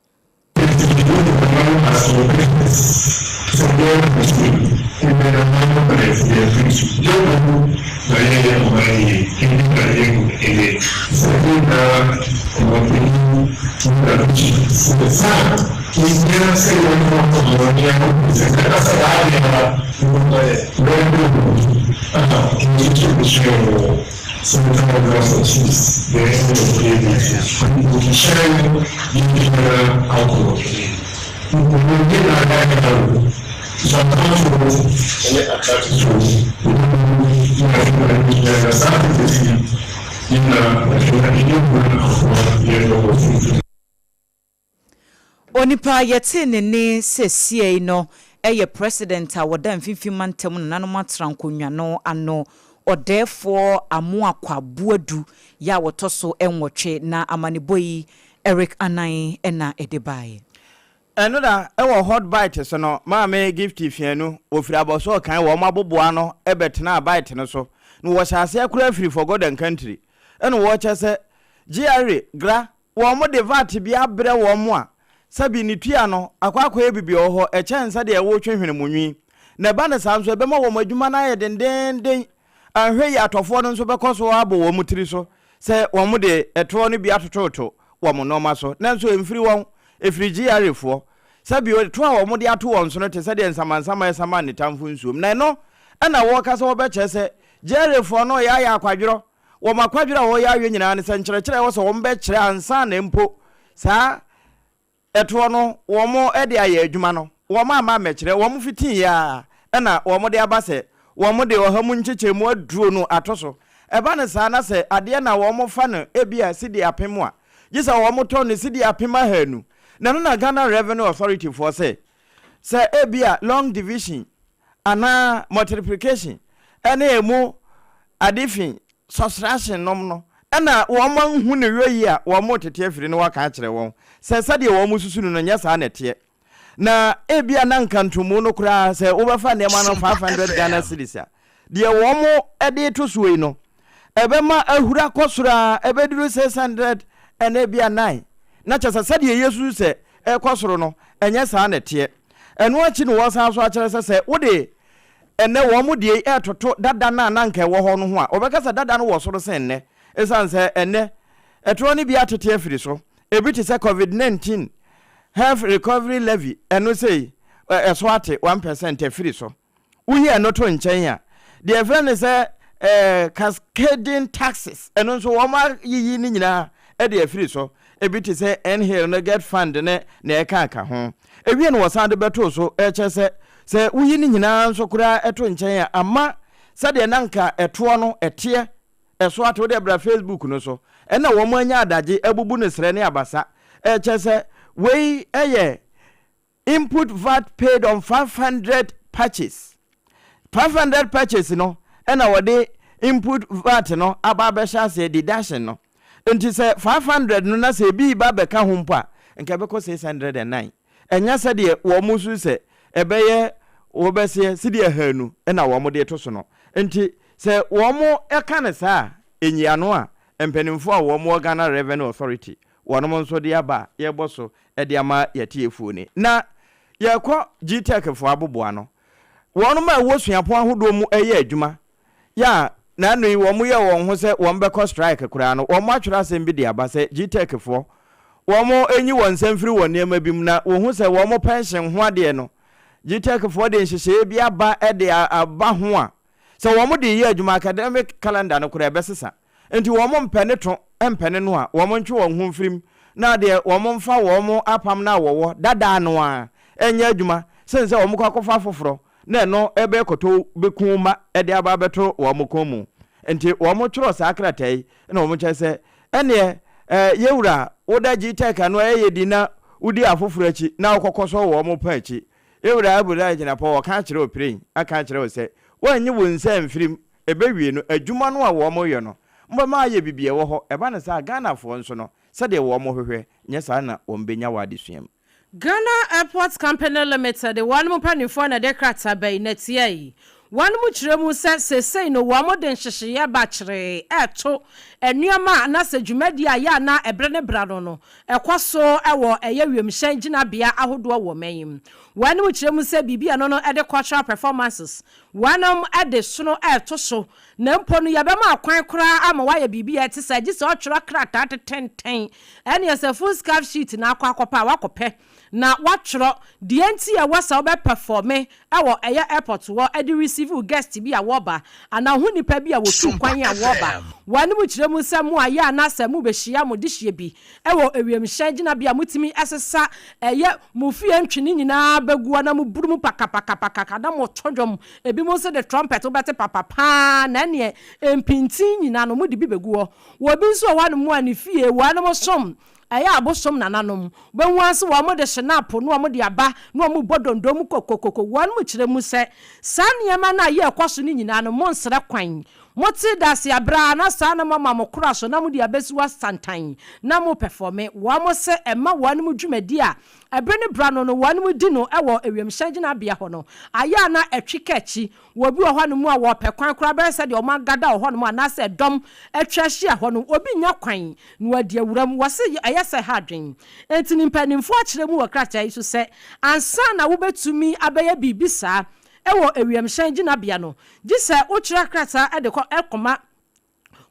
Onipa a yɛtee ne nne seesei no yɛ President a wɔda Mfimfini Mantam Nananom Atra Nkonnwa no ano, Ɔdɛɛfoɔ Amoakwa Boadu yɛ a wɔtɔ so nwɔtwe, na amanebɔ yi Eric Anan na ɛde baeɛ. Ɛno da wɔ Hot Bite so no, Maame Gifty Fianu, wɔfiri Abɔsoɔ kan wɔn aboboa ano bɛtenaa bite no so, na wɔhyɛ aseɛ koraa firi Forgotten Country, ɛna wɔkyɛ sɛ GRA, gra, wɔn de VAT bi abrɛ wɔn a, sɛbi ne tua no akɔ akɔyɛ bibi wɔ hɔ ɛkyɛn sɛdeɛ wotwe hwene mu nwi. Na ɛba no saa nso ɛbɛma wɔn adwuma no ayɛ dendeenden. Anhwɛ yie atɔfoɔ no nso bɛkɔ so abɔ wɔn tiri so sɛ wɔn de ɛtoɔ no bi atototo wɔn nnoɔma so. Nanso ɛmfiri wɔn, ɛfiri GRA foɔ. Sɛbi ɛtoɔ a wɔn de ato wɔn so no te sɛdeɛ nsamansaman saman ne tamfo nsuom. Na ɛno na wɔreka sɛ wɔbɛkyerɛ sɛ GRA foɔ no reyɛ ayɛ akwadworɔ. Wɔn akwadworɔ a wɔreyɛ ayɛ nyinaa ne sɛ nkyerɛkyerɛ a ɛwɔ sɛ wɔbɛkyerɛ ansa na mpo saa ɛtoɔ no wɔde ayɛ adwuma no, wɔamma ammɛkyerɛ. Wɔfitiiɛ ara na wɔde aba sɛ wɔde ɔha mu nkyekyɛmu aduonu ato so. Ɛba no saa na sɛ adeɛ na wɔfa no ebia sidi apem a, gye sɛ wɔtɔn no sidi 1500. Na ɛno na Ghana Revenue Authority foɔ se, sɛ ebia long division anaa multiplication ne emu ade fi subtraction nom no na wɔn anhu no yɔ yie a, wɔn retete afiri na wɔaka akyerɛ wɔn sɛ sɛdeɛ wɔn susu no no nyɛ saa na ɛteɛ. Na ebia na nka ntomu no koraa sɛ wobɛfa nneɛma no 500 Ghana cedis a, deɛ wɔn de reto soɔ yi no, ɛbɛma ahuru akɔ soro ara, ɛbɛduru 600 and ebia 9. Na kyerɛ sɛ sɛdeɛ yɛsusu sɛ ɛrekɔ soro no, ɛnyɛ saa na ɛteɛ. Ɛno akyi na wɔsan nso akyerɛ sɛ sɛ wode ɛnnɛ wɔn deɛ yi retoto dada no a na anka ɛwɔ hɔ no ho a, wɔbɛka sɛ dada no wɔ soro sen nnɛ. Esiane sɛ ɛnnɛ ɛtoɔ no bi atete afiri so, ebi te sɛ Covid 19 Health Recovery Levy, ɛno sei, ɛso ate 1% afiri so. Woyi ɛno to nkyɛn a, deɛ yɛfrɛ no sɛ eh, cascading taxes, ɛno nso wɔayiyi ne nyinaa de afiri so. Ebi te sɛ NHIL ne Get Fund ne nea ɛkeka ho. Ewie no wɔsan de bɛtoo so, ɛkyerɛ sɛ sɛ woyi ne nyinaa nso koraa to nkyɛn a, ama sɛdeɛ na anka ɛtoɔ no ɛteɛ, ɛso ate. Wode bra Facebook no so, ɛna wɔn anya adagye abubu no serɛ ne abasa. Ɛkyerɛ sɛ wei yɛ Input vat paid on 500 purchase. 500 purchase no ɛna wɔde input vat no aba abɛhyɛ aseɛ, deduction no. Nti sɛ 500 no na sɛ ebi reba abɛka ho mpo a, nka ɛbɛkɔ 609. Ɛnyɛ sɛdeɛ wɔn su sɛ ɛbɛyɛ wɔbɛseɛ sidi 200 na wɔn de to so no. Nti sɛ wɔn ka no saa a, ɛnyi ano a mpanimfoɔ a wɔn wɔ Ghana Revenue Authority wɔnom nso de aba a yɛrebɔ so de ama yɛatiefoɔ ni. Na yɛrekɔ GTEC foɔ aboboano. Wɔnom a ɛwɔ suapɔn ahodoɔ mu ɛyɛ adwuma yɛ a naano yi wɔn yɛɛ wɔn ho sɛ wɔn bɛkɔ strike koraa no, wɔn atwerɛ asɛm bi de aba sɛ GTEC foɔ wɔn nyi wɔn nsa mfiri wɔn nneɛma bi mu na wɔhu sɛ wɔn pɛnhyen ho adeɛ no GTEC foɔ de nhyehyɛeɛ bi aba de aba ho a sɛ wɔn de reyɛ adwuma academic calendar no koraa ɛbɛsesa. Enti wɔn mpɛ ne to mpɛ ne no a, wɔn ntwe wɔn ho mfiri mu, na deɛ wɔn mfa wɔn apam no a wɔwɔ dada no ara nyɛ adwuma, sene sɛ wɔn kɔ akɔfa afoforɔ, na ɛno bɛyɛ kɔtɔ bɛku mma de aba abɛto wɔn kɔn mu. Enti wɔn twerɛ saa krataa yi, na wɔn kyerɛ sɛ, Ɛnneɛ, eh, yɛwura, woda GTEC ano a ɛyɛ din na wodi afoforɔ akyi na wokɔkɔsɔ wɔn pɔn akyi. Yɛwura Abudai Jinapor, wɔka akyerɛ wo piren, aka akyerɛ wo sɛ, woannyi wo nsa amfiri mu, Ɛbɛwie no, adwuma no a wɔreyɛ no, mobɛma ayɛ biribi a ɛwɔ hɔ. Ɛba no saa a, Ghanafoɔ nso no, sɛdeɛ wɔhwehwɛ, nyɛ saa na wɔbɛnya wɔ adesua mu. Ghana Airport Company Limited wɔn mpaninfoɔ na ɛde krataa bɛyi na ɛteɛ yi. Wɔn kyerɛ mu sɛ seesei no wɔn de nhyehyeeɛ ba kyeree ɛreto nnoɔma a anaasɛ dwumadie a ɛyɛ a na ɛberɛ ne berɛ ano no ɛkɔ so wɔ ɛyɛ wiemhyɛn gyinabea ahodoɔ wɔ ɔman yi mu. Wɔn kyerɛ mu sɛ biribi a ɛno no ɛde cultural performances Wɔnom de sono reto so, na mpo no yɛbɛma akwan koraa ama woayɛ biribi a ɛte saa, gye sɛ ɔtwerɛ krataa tetenten, ɛneɛ sɛ foolscap sheet na akɔ akɔpɛ a, woakɔpɛ na woatwerɛ deɛ nti a ɛwɔ sɛ wobɛ pɛfɔme wɔ ɛyɛ airport hɔ de receive wo guest bi a wɔreba anaa wo ho nipa bi a wɔtu kwan a wɔreba. Wɔnom kyerɛ mu sɛ mo ayɛ anaasɛ mobɛhyia mo dehyeɛ bi wɔ wiemhyɛn gyinabea a motumi sesa ɛyɛ mo fie ntwene nyinaa bɛgu hɔ na moburu mu pakapakapakaka na moto dwom, ebinom nso de trumpet wobɛte papa paa na ɛneɛ mpintin nyinaa no mode bi bɛgu hɔ. Wɔ bi nso wɔ hɔnom a ne fie wɔnom som ɛyɛ abosom nananom, wobɛhu ara sɛ wɔn de hyenapo na wɔn de aba na wɔn bɔ dondo mu kokokoko, wɔnom kyerɛ mu sɛ saa nneɛma no a yɛrekɔ so no nyinaa no monsrɛ kwan. Mote dase aberɛ a na saa na moama mo kora so na mode abɛsi hɔ asantan na mo pɛfɔme. Wɔn se ɛma wɔn dwumadi a ɛbere ne berɛ ano no wɔn di no wɔ ewiemhyɛn gyinabea hɔ no ayɛ a na ɛtwe ka akyi. Wɔ bi wɔ hɔnom a wɔpɛ kwan koraa bɛyɛ sɛ deɛ wɔn agada wɔ hɔnom anaasɛ ɛdɔm atwa ahyia hɔ no, obi nnya kwan na wadi awura mu. Wɔse ɛyɛ sɛ ɛha adwene. Enti ne mpanimfoɔ akyerɛ mu wɔ krataa yi so sɛ ansa na wobɛtumi abɛyɛ biribi saa wɔ ewiemhyɛn gyinabea no, gye sɛ wokyerɛ krataa de kɔ kɔma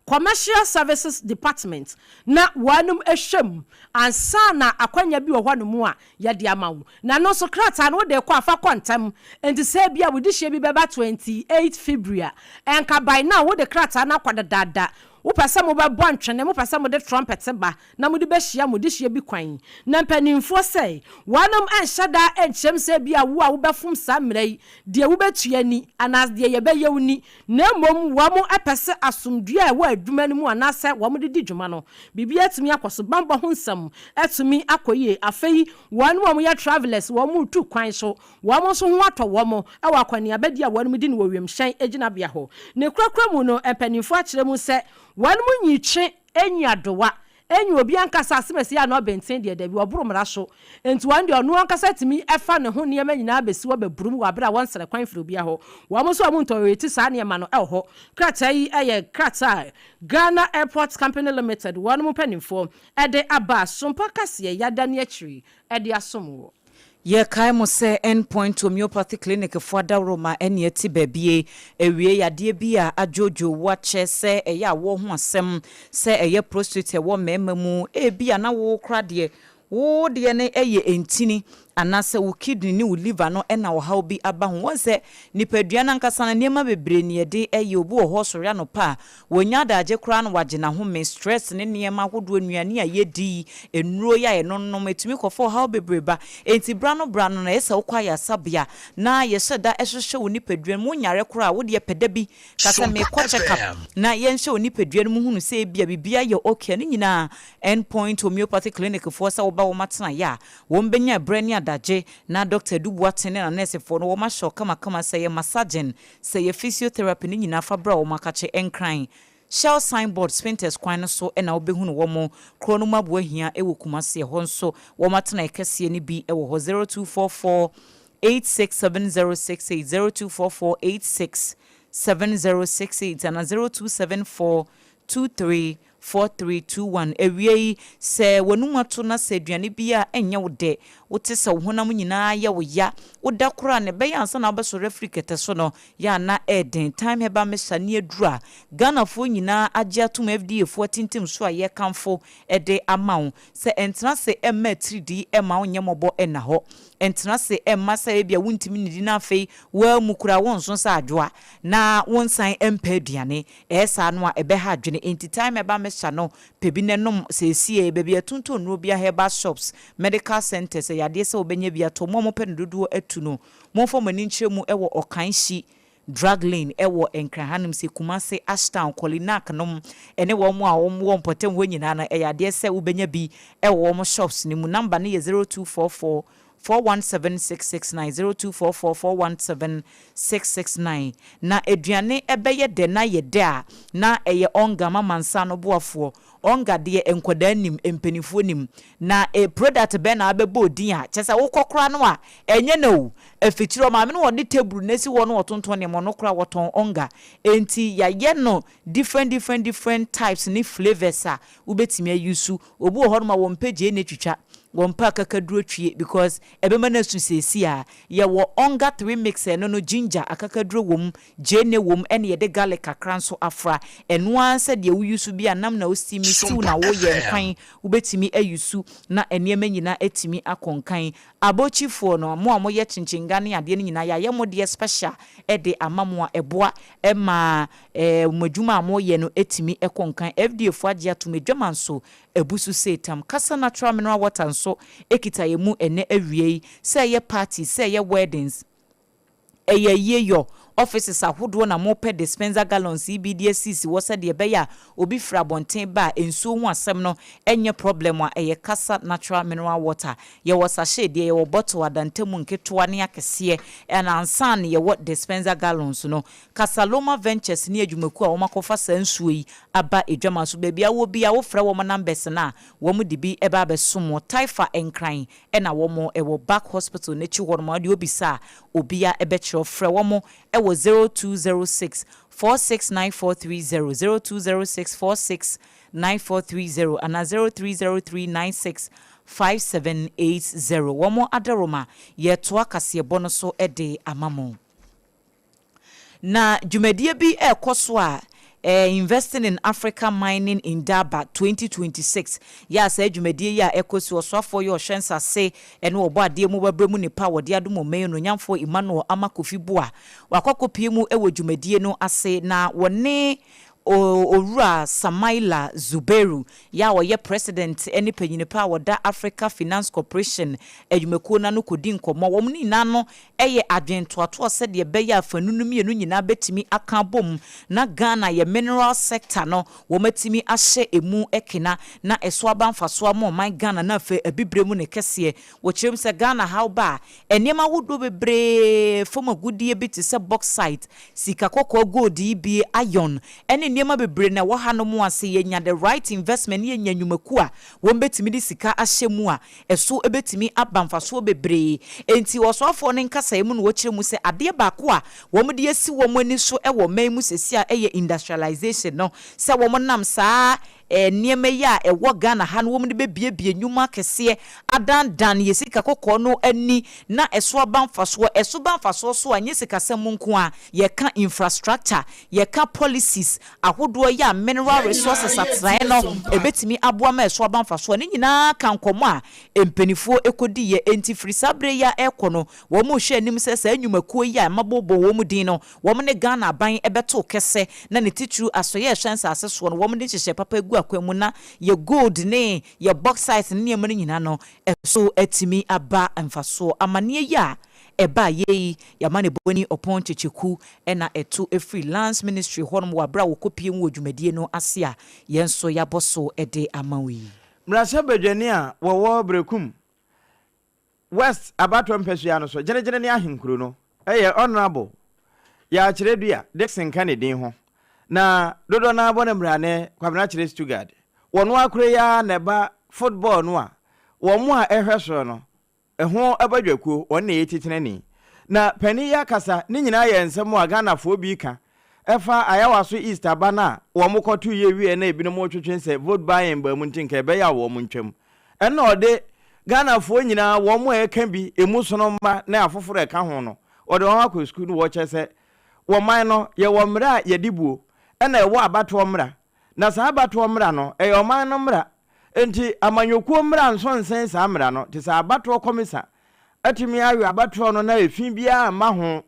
Commercial Services Department na wɔanom hwɛ mu ansa na akwanya bi wɔ hɔnom a yɛde ama wo. Na ɛno nso krataa no wode rekɔ a fa kɔ ntɛm. Enti sɛ ebia wo dehyeɛ bi bɛba 28 February a, ɛnka by now wode krataa no akɔ dedaada. Wopɛ sɛ mobɛbɔ ntwene, mopɛ sɛ mode trumpet ba na mode bɛhyia mo dehyeɛ bi kwan. Na mpanimfoɔ sɛ, wɔnom nhyɛ da nkyerɛm sɛ ebia wo a wobɛfom saa mmara yi, deɛ wobɛtua ni, anaa deɛ yɛbɛyɛ wo ni, na mmom wɔpɛ sɛ asomdwoeɛ a ɛwɔ adwuma no mu anaasɛ wɔde di dwuma no, biribiara atumi akɔ so, bammɔ ho nsɛm atumi akɔ yie. Afei wɔn a wɔyɛ travellers, wɔretu kwan nso, wɔn nso ho atɔ wɔn wɔ akɔneabadi a wɔdi no wɔ wiemhyɛn gyinabea hɔ. Ne korakora mu no, mpanimfoɔ akyerɛ mu sɛ wɔn nyi twe nyi adowa Enye obi ankasa asɛm a na ɔbenten deɛ, dabi, ɔboro mmara so. Enti wɔn deɛ, ɔno ankasa tumi fa ne ho nneɛma nyinaa bɛsi hɔ bɛboro mu wɔ aberɛ a wɔnsrɛ kwan firi obiara hɔ. Wɔn nso a wɔntɔreti saa nneɛma no wɔ hɔ. Krataa yi yɛ krataa a Ghana Airport Company Limited wɔn mpanimfoɔ de aba a Sompa Kaseɛ yɛadane akyiri de asom woɔ. Yɛkae mo sɛ End Point Homeopathy Clinic fo adaworoma ne ɛte baabie awie yadeɛ bi a adwoodwoo wo akyɛ sɛ ɛyɛ awoɔ ho asɛm sɛ ɛyɛ prostrate ɛwɔ mmarima mu ebia na wo kora deɛ wo deɛ no yɛ ntini anaasɛ wo kidney ne wo liver no na ɔhaw bi aba ho. Woahu sɛ nipadua no ankasa no nneɛma bebree na yɛde yɛ obi wɔ hɔ ɔsɔre anɔpa a Wɔnnya adagye koraa na wɔagye n'ahome. Stress ne nneɛma ahodoɔ, nnuane a yɛdi, nnuro yi a yɛnonom, ɛtumi kɔfa ɔhaw bebree ba. Enti berɛ ano berɛ ano no, ɛyɛ sɛ wokɔ ayaresabea na yɛhyɛ da hwehwɛ wo nipadua no mu. Wonyare koraa a, wo deɛ pɛ da bi ka sɛ, Merekɔ check up na yɛnhwɛ wo nipadua no mu hunu sɛ ebia biribiara yɛ okay a. Ne nyinaa, End Point Homeopathy Clinic foɔ sɛ woba wɔn atenaeɛ a, wɔbɛnya berɛ ne adagye na Dɔkta Adu Boateng ne n'anɛɛsefoɔ no wɔahyɛ wo kamakama sɛ ɛyɛ massaging, Sɛ yɛ physiotherapy ne nyinaa fa bra wɔn akakye Nkran Shell sign board Spintex kwan no so na wobɛhunu wɔn. Kuro no mu aboa hia wɔ Kumasi ɛhɔ nso wɔn atenaeɛ kɛseɛ no bi wɔ hɔ 0244 867068 0244 867068 anaa 0274 23 4321 Awiei, sɛ w'anom ato na sɛ aduane bi a ɛnyɛ wo dɛ, wote sɛ wo honam nyinaa yɛ wo ya, woda koraa a na ɛbɛyɛ ansa na wobɛsɔre afiri kɛtɛ so no, yɛ a na ɛyɛ den. Thyme Herbal Mixture ne aduru a Ghanafoɔ nyinaa agye atom, FDA foɔ atintim so a yɛrekamfo de ama wo. Sɛ ɛntena ase mma atiridii mma wo nyɛ mmɔbɔ nna hɔ. Ɛntena ase mma sɛ ebia wontumi nnidi na afei woammu koraa wonso sɛ adwoa na wonsan mpɛ aduane. Ɛyɛ saa no a, ɛbɛha adwene. Enti time ɛba mɛhyɛ no, pɛ bi na nom seesie. Baabi a yɛtontɔn nnuro biara, herbal shops, medical centres, ɛyɛ adeɛ sɛ wobɛnya bi atɔ. Mo a mopɛ no dodoɔ atu no, momfa mo ani nkyerɛ mu wɔ Ɔkanhyi Drug Lane wɔ Nkran hanom, sɛ Kumasi, Ashtown, Kolinak nom ne wɔn a wɔwɔ mpɔtam hɔ nyinaa no, ɛyɛ adeɛ sɛ wobɛnya bi wɔ wɔn shops no mu. Number no yɛ 0244 417669 0244 417669 Na aduane bɛyɛ dɛ na ayɛ dɛ a, na ɛyɛ Onga mama nsa ano boafoɔ. Onga deɛ nkwadaa nim, mpaninfoɔ nim. Na e product bɛn na wabɛbɔ odin a, kyerɛ sɛ wokɔ koraa no a, ɛnyɛ na o. Afikyire ɔmaame no ɔde table no asi hɔ na ɔtontɔn nneɛma, ɔno koraa wɔtɔn Onga. Enti yɛayɛ no different different different types ne flavours a wobɛtumi a use. Obi wɔ hɔnom a wɔmpɛ gyeene twitwa, wɔmpɛ akakaduro twie because ɛbɛma no asu seesei a. Yɛwɔ Onga 3 mix a ɛno no ginger, akakaduro wɔ mu, gyeene wɔ mu ɛna yɛde garlic kakra nso afra. Ɛno ara sɛ deɛ wo use bi a nam na wo steam, stew na woyɛ, nkwan wobɛtumi a use na nneɛma nyinaa atumi akɔ nkan. Abɔkyifoɔ no, mo a moyɛ kyenkyenga ne adeɛ no nyinaa yɛayɛ mo deɛ special de ama mo a ɛboa ma mo adwuma a moyɛ no tumi kɔ nkan. FDA foɔ agye atom, adwama nso abu so sei tam. Kasa Natural Mineral Water nso kita yɛn mu ɛnnɛ awia yi, sɛ ɛyɛ parties, sɛ ɛyɛ weddings, ɛyɛ ayie yɔ. Offices ahodoɔ na mopɛ dispenser gallons yi bi de asisi hɔ sɛdeɛ ɛbɛyɛ a obi firi abɔnten ba a nsuo ho asɛm no nyɛ problem a, ɛyɛ Kasa Natural Mineral Water. Yɛwɔ sachet deɛ, yɛwɔ bottle, adantamu nketewa ne akɛseɛ, ɛna ansa na yɛwɔ dispenser gallons no. Kasaloma Ventures ne adwumakuo a wɔakɔfa saa nsuo yi aba adwaman so. Baabi a wowɔ biara wofrɛ wɔn numbers no a, wɔde bi ba abɛsom wo. Taifa Nkran na wɔn wɔ Back Hospital no akyi hɔ nom a deɛ wobisa a obia bɛkyerɛ wo. Frɛ wɔn wɔ 0206 469430, 0206 469430 anaa 0303 965780. Wɔn adaworoma yɛretoa kaseɛbɔ no so de ama mo. Na dwumadie bi rekɔ so a ɛɛ Investing in Africa Mining Indaba 2026 yɛ a saa dwumadie yi a ɛkɔ si ɔsoafoɔ yi ɔhwɛ nsase ne ɔbɔ adeɛ mu babrɛ mu nipa a wɔde adom ɔman yi onuonyamfoɔ Emmanuel Ama Kofi Boah wakɔ akɔpue mu wɔ dwumadie no ase na wɔne Owura Samaila Zubairu yɛ a ɔyɛ President ne panyini pa a ɔda Africa Finance Corporation adwumakuo no ano kɔdi nkɔmmɔ. Wɔn nyinaa no yɛ adwene ntoatoɔ sɛdeɛ ɛbɛyɛ a afanu no mmienu nyinaa bɛtumi aka abom na Ghana yɛ mineral sector no wɔatumi ahyɛ ɛmu kena na ɛso aba mfasoɔ ama ɔman Ghana na afei Abibire mu ne kɛseɛ. Wɔkyerɛ mu sɛ Ghana haw ba a, nneɛma ahodoɔ bebree fam agudeɛ bi te sɛ bauxite, sika kɔkɔɔ, gold yi bi, iron, ne nneɛma bebree na ɛwɔ hanom a sɛ yɛnya the right investment ne yɛnya nnwumakuo a wɔbɛtumi de sika ahyɛ mu a, ɛso bɛtumi aba mfasoɔ bebree. Enti ɔsoafoɔ no nkasaeɛ mu na wɔkyerɛ mu sɛ adeɛ baako a wɔde asi wɔn ani so wɔ ɔman mu seesei a ɛyɛ industrialization no, sɛ wɔnam saa nneɛma yi a ɛwɔ Ghana ha no wɔn de bɛbuebue nnwuma akɛseɛ adandan yɛn sika kɔkɔɔ no ani na ɛso aba mfasoɔ. Ɛso ba mfasoɔ so a, ɛnyɛ sikasɛm nko ara, yɛka infrastructure, yɛka policies ahodoɔ yi a mineral resources atenaeɛ no ɛbɛtumi aboa ma ɛso aba mfasoɔ. Ne nyinaa ka nkɔmmɔ a mpaninfoɔ kɔdiiɛ. Enti firi saa berɛ yi a ɛrekɔ no, wɔrehwɛ anim sɛ saa nnwumakuo yi a mabobɔ wɔn din no, Wɔn ne Ghana aban bɛtow kɛsɛ na ne titiriw asɔeɛ a ɛhwɛ nsase soɔ no wɔn de nhyehyɛe papa agu akwan mu na yɛ gold ne yɛ bauxite ne nneɛma no nyinaa no ɛso atumi aba mfasoɔ. Amaneɛ yi a ɛbaa yɛ yi yɛ amanebɔni Ɔpɔn Kyekyeku na ɛto firi Lands Ministry hɔnom wɔ aberɛ a wɔkɔpie mu wɔ dwumadie no ase a yɛn nso yɛabɔ so de ama wo yi. Mmarahyɛbadwani a wɔwɔ Berekum West abatoɔ mpasua no so gyenegyene ne ahenkuro no yɛ Honourable Yaw Kyerɛdua Dickson ka ne din ho na dodoɔ no ara bɔ no mmrane Kwabena Kyerɛ Stuttgart. Wɔn ara koro yi ara na ɛba football no a wɔn a ɛhwɛ soɔ no ho abadwakuo wɔn na ɛyɛ titenani. Na panin yi akasa ne nyinaa yɛ nsɛm a Ghanafoɔ bi ka ɛfa Ayawaso East aba no a wɔn kɔto yɛ wieɛ na ebinom retwetwe sɛ vote buying baa mu nti nka ɛbɛyɛ a wɔn ntwam. Ɛna ɔde Ghanafoɔ nyinaa wɔn a ɛka bi, emu sono mma ne afoforɔ a ɛka ho no, ɔde wɔn akɔ sukuu no wɔkyerɛ sɛ wɔ man no yɛwɔ mmara a yɛde buo ɛna ɛwɔ abatoɔ mmara na saa abatoɔ mmara no ɛyɛ ɔman no mmara nti amanyɔkuo mmara nso nsen saa mmara no te sɛ abatoɔ kɔmisa atumi awe abatoɔ no na efi biara mma ho.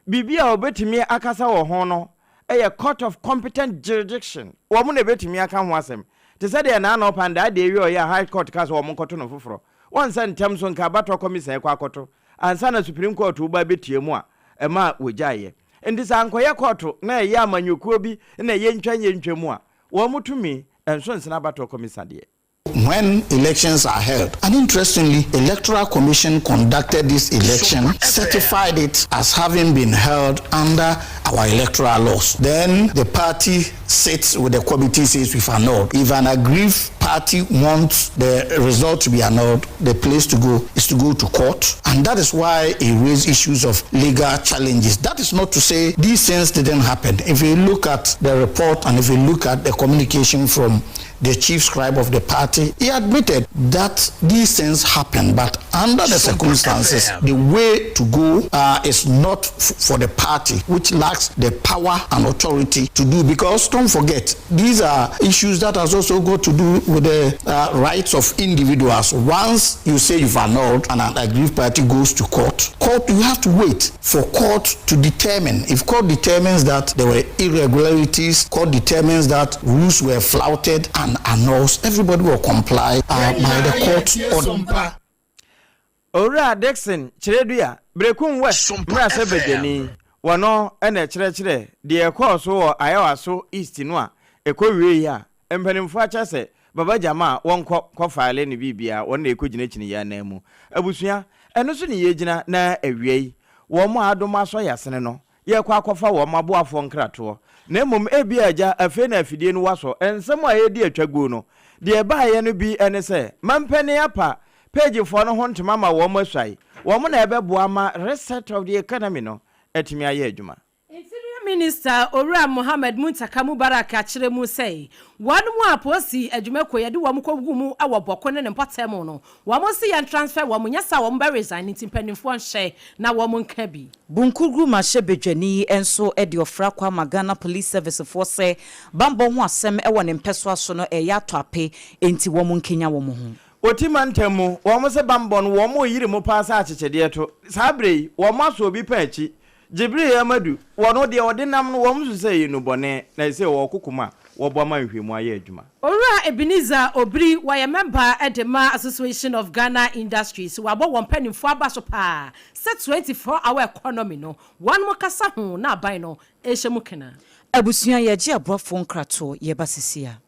Biribi a wɔbɛtumi akasa wɔ ho no yɛ court of competent jurisdiction, wɔn na ɛbɛtumi aka ho asɛm. Te sɛ deɛ Nana Ɔpan daa deɛ wie ɔyɛ a High Court kaa sɛ wɔn nkɔto no foforɔ. Wɔn sɛ ntɛm so nka abatoɔ kɔmisa ɛkɔ akɔto ansa na Supreme Court reba abɛtia mu a ɛmaa wɔgyaeɛ. Nti sɛ ankɔyɛ kɔɔto na ɛyɛ amanyɔkuo bi na ɛyɛ ntwa nyɛ ntwa mu a, wɔn tumi nso nsene abatoɔ kɔmisa deɛ. When elections are held, and interestingly, Electoral Commission conducted this election, certified it as having been held under our electoral laws. Then the party sits with the committee, says we've annulled. If an aggrieved party wants the result to be annulled, the place to go is to go to court. And that is why it raised issues of legal challenges. That is not to say these things didn't happen. If you look at the report and if you look at the communication from the chief scribe of the party, he admitted that these things happen, but under the circumstances, the way to go uh, is not for the party, which lacks the power and authority to do. Because don't forget, these are issues that has also got to do with the uh, rights of individuals. Once you say you've annulled and an aggrieved party goes to court, court you have to wait for court to determine. If court determines that there were irregularities, court determines that rules were flouted and annuls, everybody will comply uh, by the court order. Owura Dickson Kyerɛdua, Berekum West mmarahyɛbadwani. Wɔno na ɛkyerɛkyerɛ deɛ ɛkɔɔ so wɔ Ayawaso East no a ɛkɔwieeɛ a mpanimfoɔ akyɛ sɛ Baba Gyama a wɔnkɔ kɔ file ne biribiara wɔn na ɛkɔgyina kyiniiɛ ananmu. Abusua, ɛno so ne yɛgyina na awia yi wɔn a adom asɔ yɛasene no yɛrekɔ akɔfa wɔn aboafoɔ nkratoɔ na mmom ebia agya afei na afidie no wasɔ nsɛm a ɛredi atwaguo no deɛ ɛbaeɛ no bi ne sɛ mampanin apa Pagefoɔ no ho ntoma ma wɔn asuae, wɔn na ɛbɛboa ama reset of the economy no atumi ayɛ adwuma. Interior Minister Owura Mohammed Muntaka Mubarak akyerɛ mu sɛ wɔn mu a polisi adwumakuo yɛde wɔn kɔgu mu wɔ Bawku ne ne mpɔtam no wɔn se yɛn transfer wɔn nyɛ saa wɔn bɛ resign nti mpaninfoɔ nhyɛ na wɔn nka bi. Bunkugru mmarahyɛbadwani yi nso de ɔfrɛ akɔ ama Ghana Police Service foɔ sɛ bammɔ ho asɛm wɔ ne mpɛsoa so no ɛreyɛ atɔ ape enti wɔn nkenya wɔn ho. Oti mantam mu, wɔn se bammɔ no wɔn reyere mu paa sɛ akyekyedeɛ to. Saa berɛ yi, wɔn asɔ obi pɛn akyi. Jibril Amadu, wɔno deɛ ɔde nam no wɔn susu sɛ ɛyɛ nnubɔne, na ɛsei ɔwɔ kokom a wɔbɔ ama nhwehwɛmu ayɛ adwuma. Owura Ebenezer Obiri, wɔyɛ mɛmba de ma Association of Ghana Industries, wɔabɔ wɔn mpanimfoɔ aba so paa sɛ 24 hour economy no wɔnom kasa ho na aban no rehyɛ mu kena. Abusua yɛgye aboafoɔ nkratoɔ yɛba sisi a.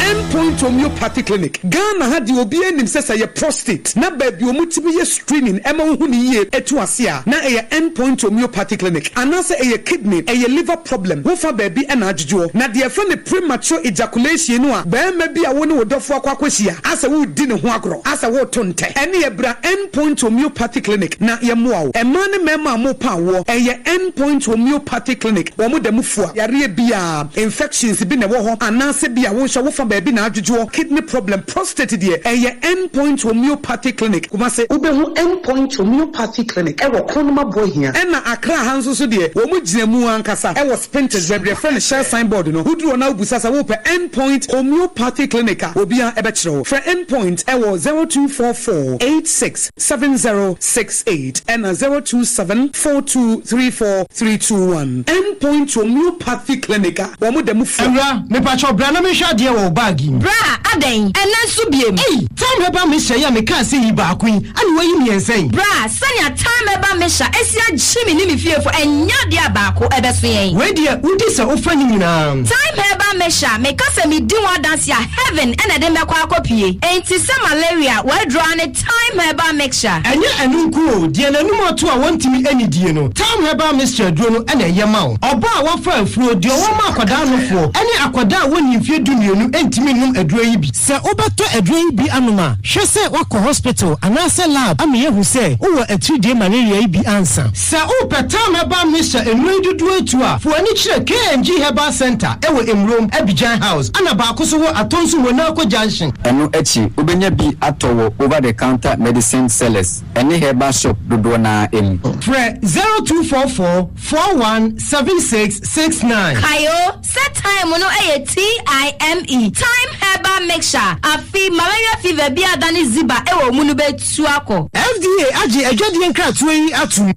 End Point Homeopathy Clinic, Ghana ha deɛ obiara nim sɛ sɛ ɛyɛ prostate na baabi a wɔtumi yɛ screening ɛma wohu no yie ɛtu ase a na ɛyɛ End Point Homeopathy Clinic anaasɛ ɛyɛ kidney, ɛyɛ liver problem, wofa baabi na adwodwoɔ. Na deɛ yɛfrɛ no premature ejaculation no a barima bi a wo ne wo dɔfoɔ akɔ akɔhyia asɛ woredi ne ho agorɔ, asɛ woreto ntɛ, ɛneɛ bra End Point Homeopathy Clinic na yɛmmoa wo. Mmaa ne mmarima a morepa awoɔ, ɛyɛ End Point Homeopathy Clinic, wɔn da mu fua. Yareɛ biara, infections bi na ɛwɔ hɔ anaasɛ bi a wo nso wofa baabi na adwodwoɔ, kidney problem, prostate deɛ, ɛyɛ End Point Homeopathy Clinic, Kumasi. Wobɛhu End Point Homeopathy Clinic wɔ Kronoma Boahia. Ɛna Accra ha nso so deɛ, wɔn gyina mu ankasa wɔ Spintex, baabi a yɛfrɛ no Shell sign board no. Woduru hɔ na wobisa sɛ wopɛ End Point Homeopathy Clinic a, obiara bɛkyerɛ wo. Frɛ End Point wɔ 0244 86 7068 ɛna 027 4234 321. End Point Homeopathy Clinic a wɔn da mu fua. Awura, mepakyɛw bra na menhwɛ adeɛ wɔ wo bag yi mu. Bra, adɛn? Ɛnnɛ nso biom? Ei! Thyme Herbal Mixture yi a mekaa sɛ yi baako yi, ɛna woayi mmiɛnsa yi? Bra, sɛnea Thyme Herbal Mixture asi agye me ne me fiefo, ɛnyɛ adeɛ a baako ɛbɛso yɛn. Wei deɛ, wodi sɛ wofa ne nyinaa. Thyme Herbal Mixture, meka sɛ medi ho adanse a, heaven na ɛde me bɛkɔ akɔpue. Enti sɛ malaria, w'aduro ara ne Thyme Herbal Mixture. Ɛnyɛ ɛno nko o, deɛ n'anum ato a wɔntumi nnidie no, Thyme Herbal Mixture aduro no na ɛyɛ ma wo. Ɔbaa a wafa afuro, deɛ ɔwɔ ma akwadaa nofoɔ, ne akwadaa a wɔnnii mfeɛ dumienu ntumi nnom aduro yi bi. Sɛ wobɛtɔ aduro yi bi anom a, hwɛ sɛ woakɔ hospital anaasɛ lab ama yɛahu sɛ wowɔ atiridie malaria yi bi ansa. Sɛ wopɛ Thyme Herbal Mixture nnuro yi dodoɔ atu a, fa w'ani kyerɛ KNG Herbal Centre wɔ Emurom, Abidjan House, ɛna baako nso wɔ Atonsu Monaco Junction. Ɛno akyi, wobɛnya bi atɔ wɔ over-the-counter medicine sellers ne herbal shop dodoɔ no ara mu. Frɛ 0244 41 76 69. Kae o, sɛ thyme no yɛ TIME, Thyme Herbal Mixture, afe malaria fever bi a adane ziba wɔ wo mu no bɛtu akɔ. FDA agye adwadie nkratoɔ yi atom.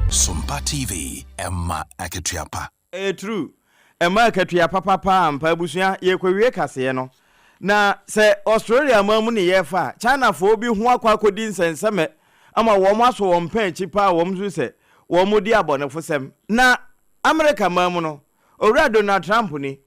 Sompa TV, ɛma akatua pa. Ɛyɛ true. Ɛma akatua papa paa ampa. Abusua, yɛrekɔwie kaseɛ no. Na sɛ Australia man mu ne yɛrefa a, Chinafoɔ bi ho akɔ akɔdi nsɛnsɛmɛ ama wɔn asɔ wɔn pɛn akyi paa wɔn nso sɛ wɔn di abɔnefosɛm. Na Amerika man mu no, Owura Donald Trump ni,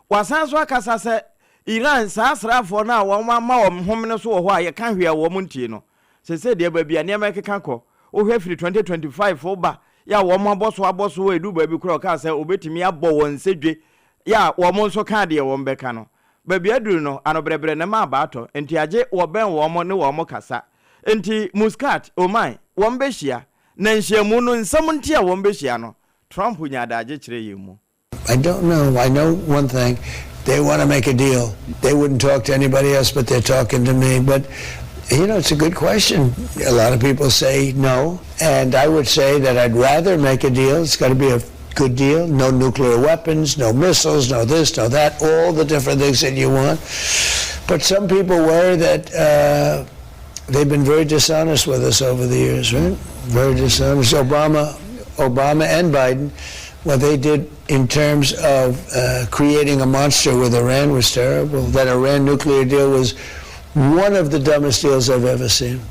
wasan nso akasa sɛ Iran saa asraafoɔ no a wɔn ama wɔn homene so wɔ hɔ a yɛka hwee a wɔn ntie no, seesei deɛ baabi a nneɛma rekeka kɔ, wohwɛ firi 2025 reba yɛ a wɔn abɔ so abɔ so ɛduru baabi koraa ɔkaa sɛ wɔbɛtumi abɔ wɔn nsedwe yɛ a wɔn nso kaa deɛ wɔn bɛka no. Baabi aduru no, ano brɛbrɛ na ɛma abaa tɔ, enti agye wɔbɛn wɔn ne wɔn kasa. Enti Muscat, Oman, wɔn bɛhyia, na nhyiamu no nsɛm nti a wɔn bɛhyia no, Trump nya adagye kyerɛ yɛn mu. I don't know. I know one thing. They want to make a deal. They wouldn't talk to anybody else, but they're talking to me. But, you know, it's a good question. A lot of people say no. And I would say that I'd rather make a deal. It's got to be a good deal. No nuclear weapons, no missiles, no this, no that, all the different things that you want. But some people worry that uh, they've been very dishonest with us over the years, right? Very dishonest. Obama, Obama and Biden, what they did in terms of uh, creating a monster with Iran was terrible. That Iran nuclear deal was one of the dumbest deals I've ever seen.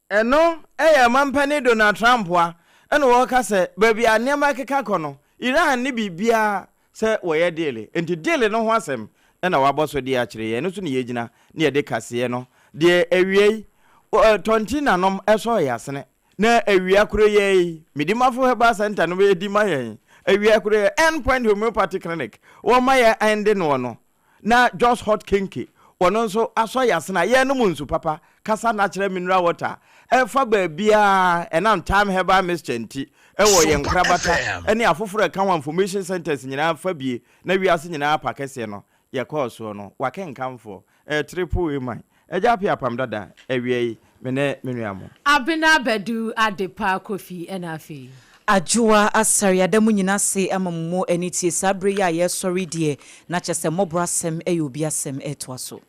Ɛno yɛ Ɔmampanin Donald Trump a ɛna ɔreka sɛ baabi a nneɛma rekeka kɔ no, Iran ne biribiara sɛ wɔyɛ deele. Enti deele no ho asɛm na wabɔ so de akyerɛ yɛn. Ɛno so na yɛgyina na yɛde kaseɛ no deɛ awiei tɔnti-nanom sɔɔ yɛn asene. Na awia koro yi ara yi, Medimafo Herbal Centre no bɛdi ma yɛn. Awia koro yi ara, End Point Homeopathy Clinic, wɔma yɛn ɛnde noɔ no. Na Jos Hot Kenke, ɔno nso asɔ yɛn asene a yɛnom nsu papa, kasa natural mineral water, ɛfa baabiara ɛnam Thyme Herbal Mixture nti, ɛwɔ yɛn nkorabata ne afoforɔ a ɛka ho Information Centres nyinaa fa bie na wiase nyinaa pa kɛseɛ no yɛkɔɔ soɔ no, wakenkamfoɔ, ɛyɛ triple A man. Agya Appiah Apam Dada, awia yi, me ne me nua mo. Abena Badu Adepa Kofi ɛna afei. Adwoa Asare yɛada mo nyina ase ama mo mo ani tie saa berɛ yi a yɛresɔre deɛ na kyerɛ sɛ mmɔborɔ asɛm yɛ obi asɛm ɛtoa so.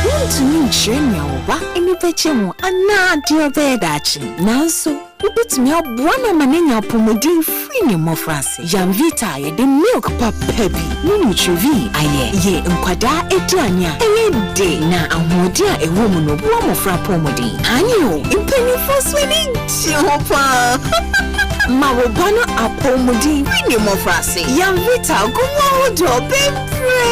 Wuntumi nkyerɛ nea wo ba ani begye ho anaa deɛ ɔbɛyɛ daakye. Nanso, wubetumi aboa no ama no anya apɔwmuden firi ne mmofraase. Yamvita a yɛde milk papa bi ne Nutrivie ayɛ yɛ nkwadaa aduane a ɛyɛ dɛ na ahoɔden a ɛwɔ mu no boa mmofra apɔwmuden. Aane o, mpanyimfoɔ nso ani gye ho paa! Ma wo ba no apɔwmuden firi ne mmofraase. Yamvita gu mu ahodoɔ bebree.